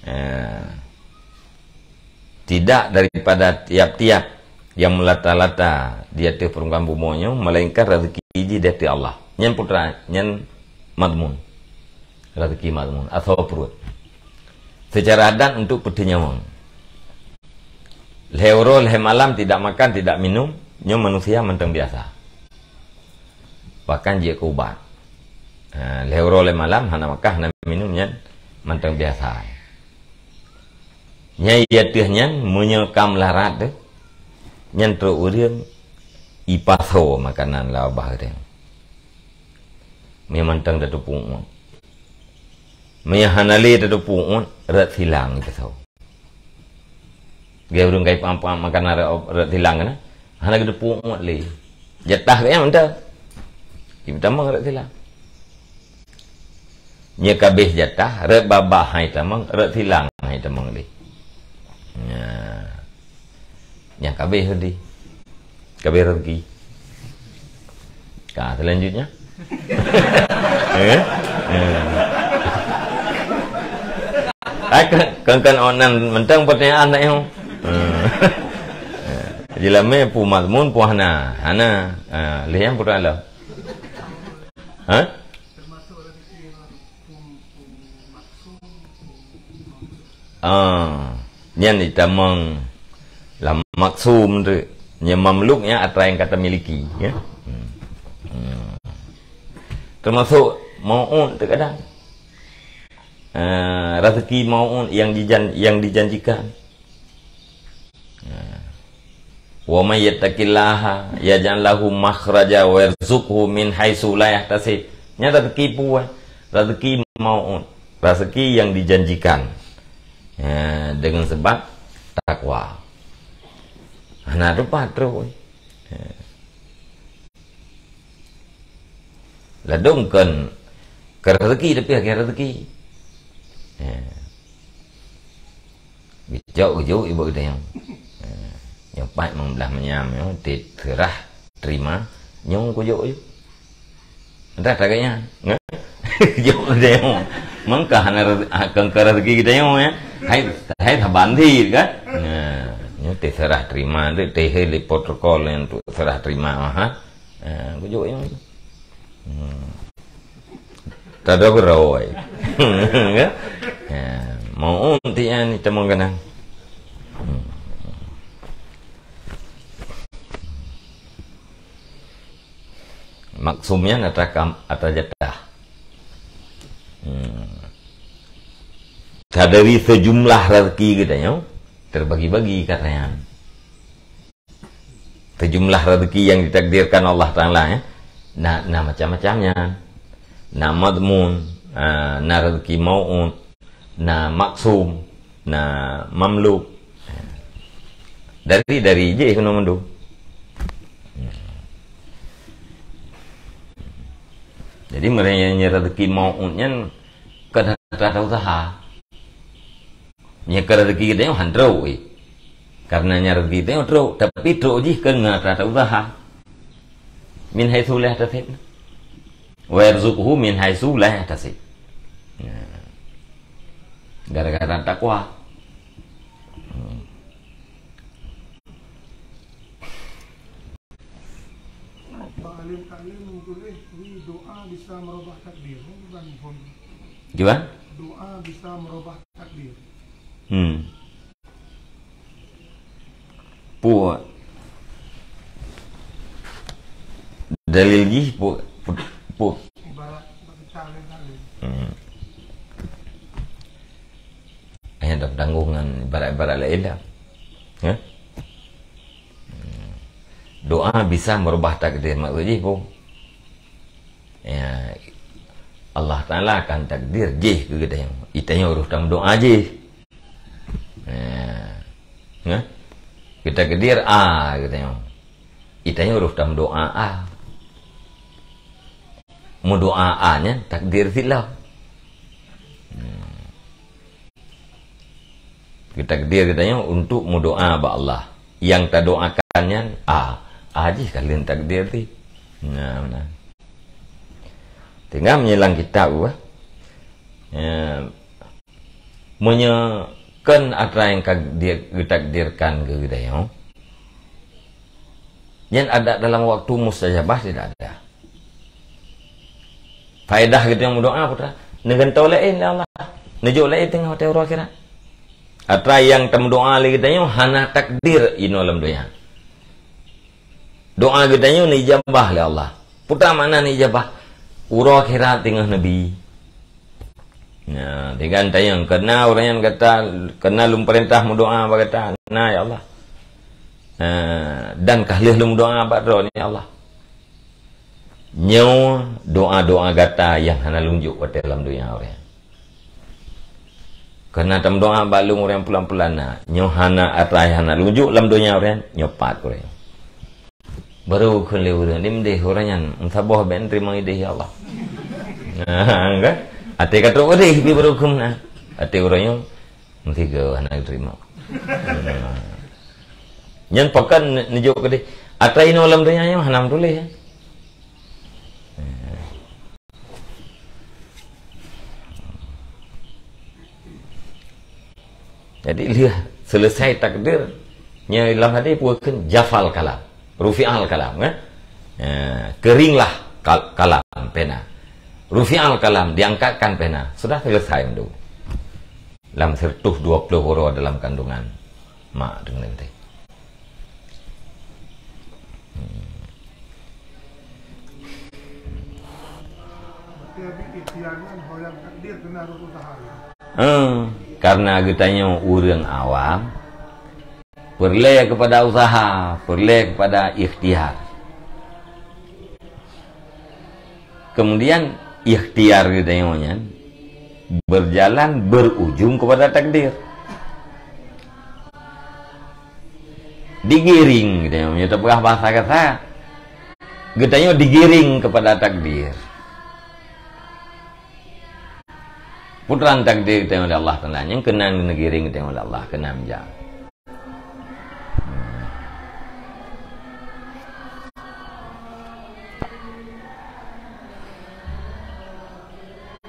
Nah. Tidak daripada tiap-tiap yang melata-lata di ateueh permukaan bumoe nyoe, melainkan rezeki jih di ateueh Allah. Nyan putra, nyan madmun. Rezeki madmun, asoe pruet. Seucara adat untuk peuteun nyawöng. Lhée uroe lhée malam tidak makan, tidak minum, nyoe manusia mantong biasa. Bahkan jeuet keu ubat. Ha, lhée uroe lhée malam hana makan, hana minum, nyan mantong biasa. Nyang ateueh nyan, meunyoe ka meularat teuh, nyan trok ureuëng ipasoe makanan lam babah ureuëng. Meunyoe mantong tateupeue uet. Meunyoe hana lé tateupeue uet, rot silang ipasoe. Lagée ureuëng ka ipeue-peue makanan rot, rot silang keunan, hana geuteupeue uet lé. Jatah geuh nyan mantong. Itamong rot silang. Nyoe ka abéh jatah, rot babah hai tamong, rot silang hai tamong lé. Nah. Nyang ka abéh tadi. Ka abéh rezeki. Ka, selanjutnya. Eh? Eh. Ai, kan, kan, kan, oh, nan, mentang pertanyaan tak, yang. Eh. Jilamé pu mazmun, pu hana. Hana. Ah, lé nyang pu tak ada. Ha? Ah, nyan itamong lam maksum tu. Nyan mamluk nyan atra nyang ka tamiliki, ya. Hmm. Hmm. Termasuk mau'ud tu kadang. Ah, rezeki mau'ud yang dijan-, yang dijanjikan. Nah. "Wa may yattaqillaha yaj'al lahu makhraja wa yarzuqhu min haitsu la yahtasib." Nyan rezeki puih, rezeki mau'ud, rezeki yang dijanjikan. Ya, dengan sebab takwa. Hana teupah trok. Ya. Ladom kon, kon rezeki tapi akhé rezeki. Ya. Geucok, geucok ibu geutanyoe. Eh, nyoe pat meublah manyam nyoe, tit seurah terima, nyoe kujok yue. Entah tagak nyan, nge? Kujok geutanyoe. Mangka hana re-, ha, kon, kon rezeki geutanyoe, ya. Hai, hai saban cit kan? Nah, nyoe tit seurah terima tu, teuhé lé protokol nyan untuk seurah terima mah, ha. Eh, kujok nyoe. Hmm. Tada beuroi. Ya. Ya, mau'ud tian ni tamong keunong. Hmm. Maksum nyan atra kam-, atra jatah. Hmm. Ka dari sejumlah rezeki geutanyoe terbagi-bagi kata nyan. Sejumlah rezeki yang ditakdirkan Allah Taala, ya. Na, na macam-macam nyan. Na madmun, ah, na rezeki mau'ud, na maksum, na mamluk. Dari, dari jih keunoe mandum. Jadi, meunyoe rezeki mau'ud nyan kon atra-atra usaha. Nyan kon rezeki geutanyoe han trok, eh. Karena nyan rezeki geutanyoe trok, tapi trok jih kon ngon atra-atra usaha. Min haitsu la yahtasib. Wa yarzuqhu min haitsu la yahtasib. Ya. Gara-gara takwa. Hmm. Pak alim taklim meutuléh, "Doa bisa merubah takdir." Ini bukan phon. Gimana? Doa bisa merubah takdir. Hmm. Pu-, dalil jih pu-, pu-, pu-, ibarat kita lain-lain. Hmm. Hanya dah tanggung ngon ibarat-ibarat lain dah. Ya? Hmm. Doa bisa merubah takdir, maksud jih pu. Ya, Allah Taala akan takdir jih keu geutanyoe. Geutanyoe ureuëng tameudoa jih. Ya. Nah, geutakdir A geutanyoe. Geutanyoe ureuëng tameudoa A. Meudoa A nyan takdir silah. Hmm. Geutakdir geutanyoe untuk meudoa bak Allah. Nyang tadoakan nyan A. A jih ka lheueh takdir teuh. Nah, nah. Tinggai meunyoe lam kitab, ya, meunyoe kon atra nyang ka di-, geutakdirkan keu geutanyoe, nyan adak dalam waktu mustajabah tidak ada. Faedah geutanyoe meudoa, putra. Neugantoe laén lé Allah. Neujok laén teungoh watée uroe akhirat. Atra nyang tameudoa lé geutanyoe hana takdir inoe lam donya. Doa geutanyoe neujabah lé Allah. Putra makna neujabah. Uroe akhirat teungoh neubi. Nah, tinggai tanyong, keureuna ureuëng nyan gata, keureuna lôn peurintah meudoa bak gata. Na, ya Allah. Nah, dan ka lheueh lôn meudoa bak droeneuh, ya Allah. Nyoe doa-doa gata nyang hana lôn jok watée lam donya ureuëng. Keureuna tameudoa bak lôn ureuëng pulan-pulan na. Nyoe hana atra nyang hana lôn jok lam donya ureuëng, nyoe pat ureuëng. Baru kheun lé ureuëng, "Dim deh ureuëng nyan, meusaboh bèk teurimong ideh, ya Allah." Nah, kan? Até ka trok keudeh pih baru huköm na. Até ureuëng nyoe meusigoe hana geuteurimong. Nyan pakon neujok keudeh. Atra inoe lam donya nyoe hana meutuléh. Jadi lheueh selesai takdir, nyan lam hadis peue kheun jafal kalam, rufi'al kalam, kan? Eh, keringlah kal-, kalam, pena. Rufi'al kalam, diangkatkan pena. Sudah selesai tu. Lam seratus dua puluh uroe dalam kandungan mak dengan teh. Berarti Abi ikhtiar nyan ho nyang takdir keunan rot usaha, ya? Eh, karena geutanyoe ureuëng awam, peureulée kepada usaha, peureulée kepada ikhtiar. Kemudian ikhtiar geutanyoe nyan berjalan berujung kepada takdir. Digiring geutanyoe, meunyoe tapeugah bahasa kasa, geutanyoe digiring kepada takdir. Putran takdir geutanyoe oleh Allah Taala, nyang keunan neugiring geutanyoe oleh Allah, keunan jak.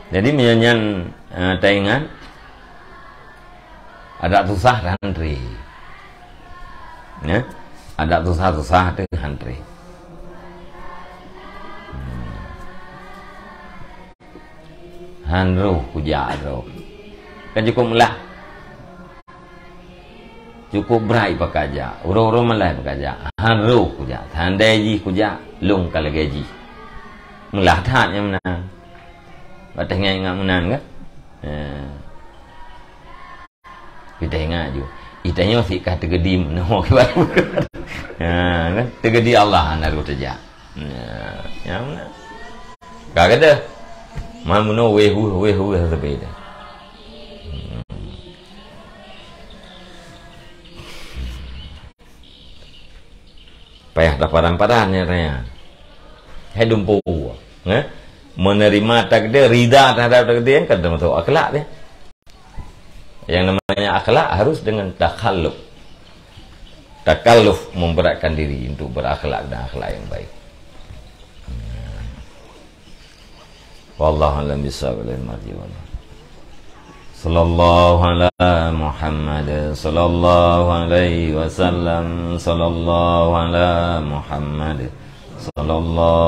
Jadi meunyoe nyan, eh, taingat, adak susah han tré. Ya? Adak susah-susah teuh han tré. Hmm. Han roh kujak droe. Kan cukup meulah. Cukup brat peukaja. Uroe-uroe malai peukaja. Han roh kujak. Tandai jih kujak, lôn ka lagée jih. Meulah that nyang meunan. Watée ingat-ingat meunan kan? Ha. Kita ingat ju. Itanyoe sik ka teugeudi meunoe kiban. Ha, kan? Teugeudi Allah hana roh teujak. Nah, nyang mana? Ka kata, man bunoe wéh wéh wéh wéh sabe dah. Hmm. Payah taparan-paran ya raya. Hai dumpu, eh? Menerima takdir, rida terhadap takdir kan termasuk akhlak dia. Yang namanya akhlak harus dengan takhalluf. Takalluf memberatkan diri untuk berakhlak dan akhlak yang baik. Wallahu a'lam bishawab. Sallallahu ala Muhammad, sallallahu alaihi wasallam, sallallahu ala Muhammad, sallallahu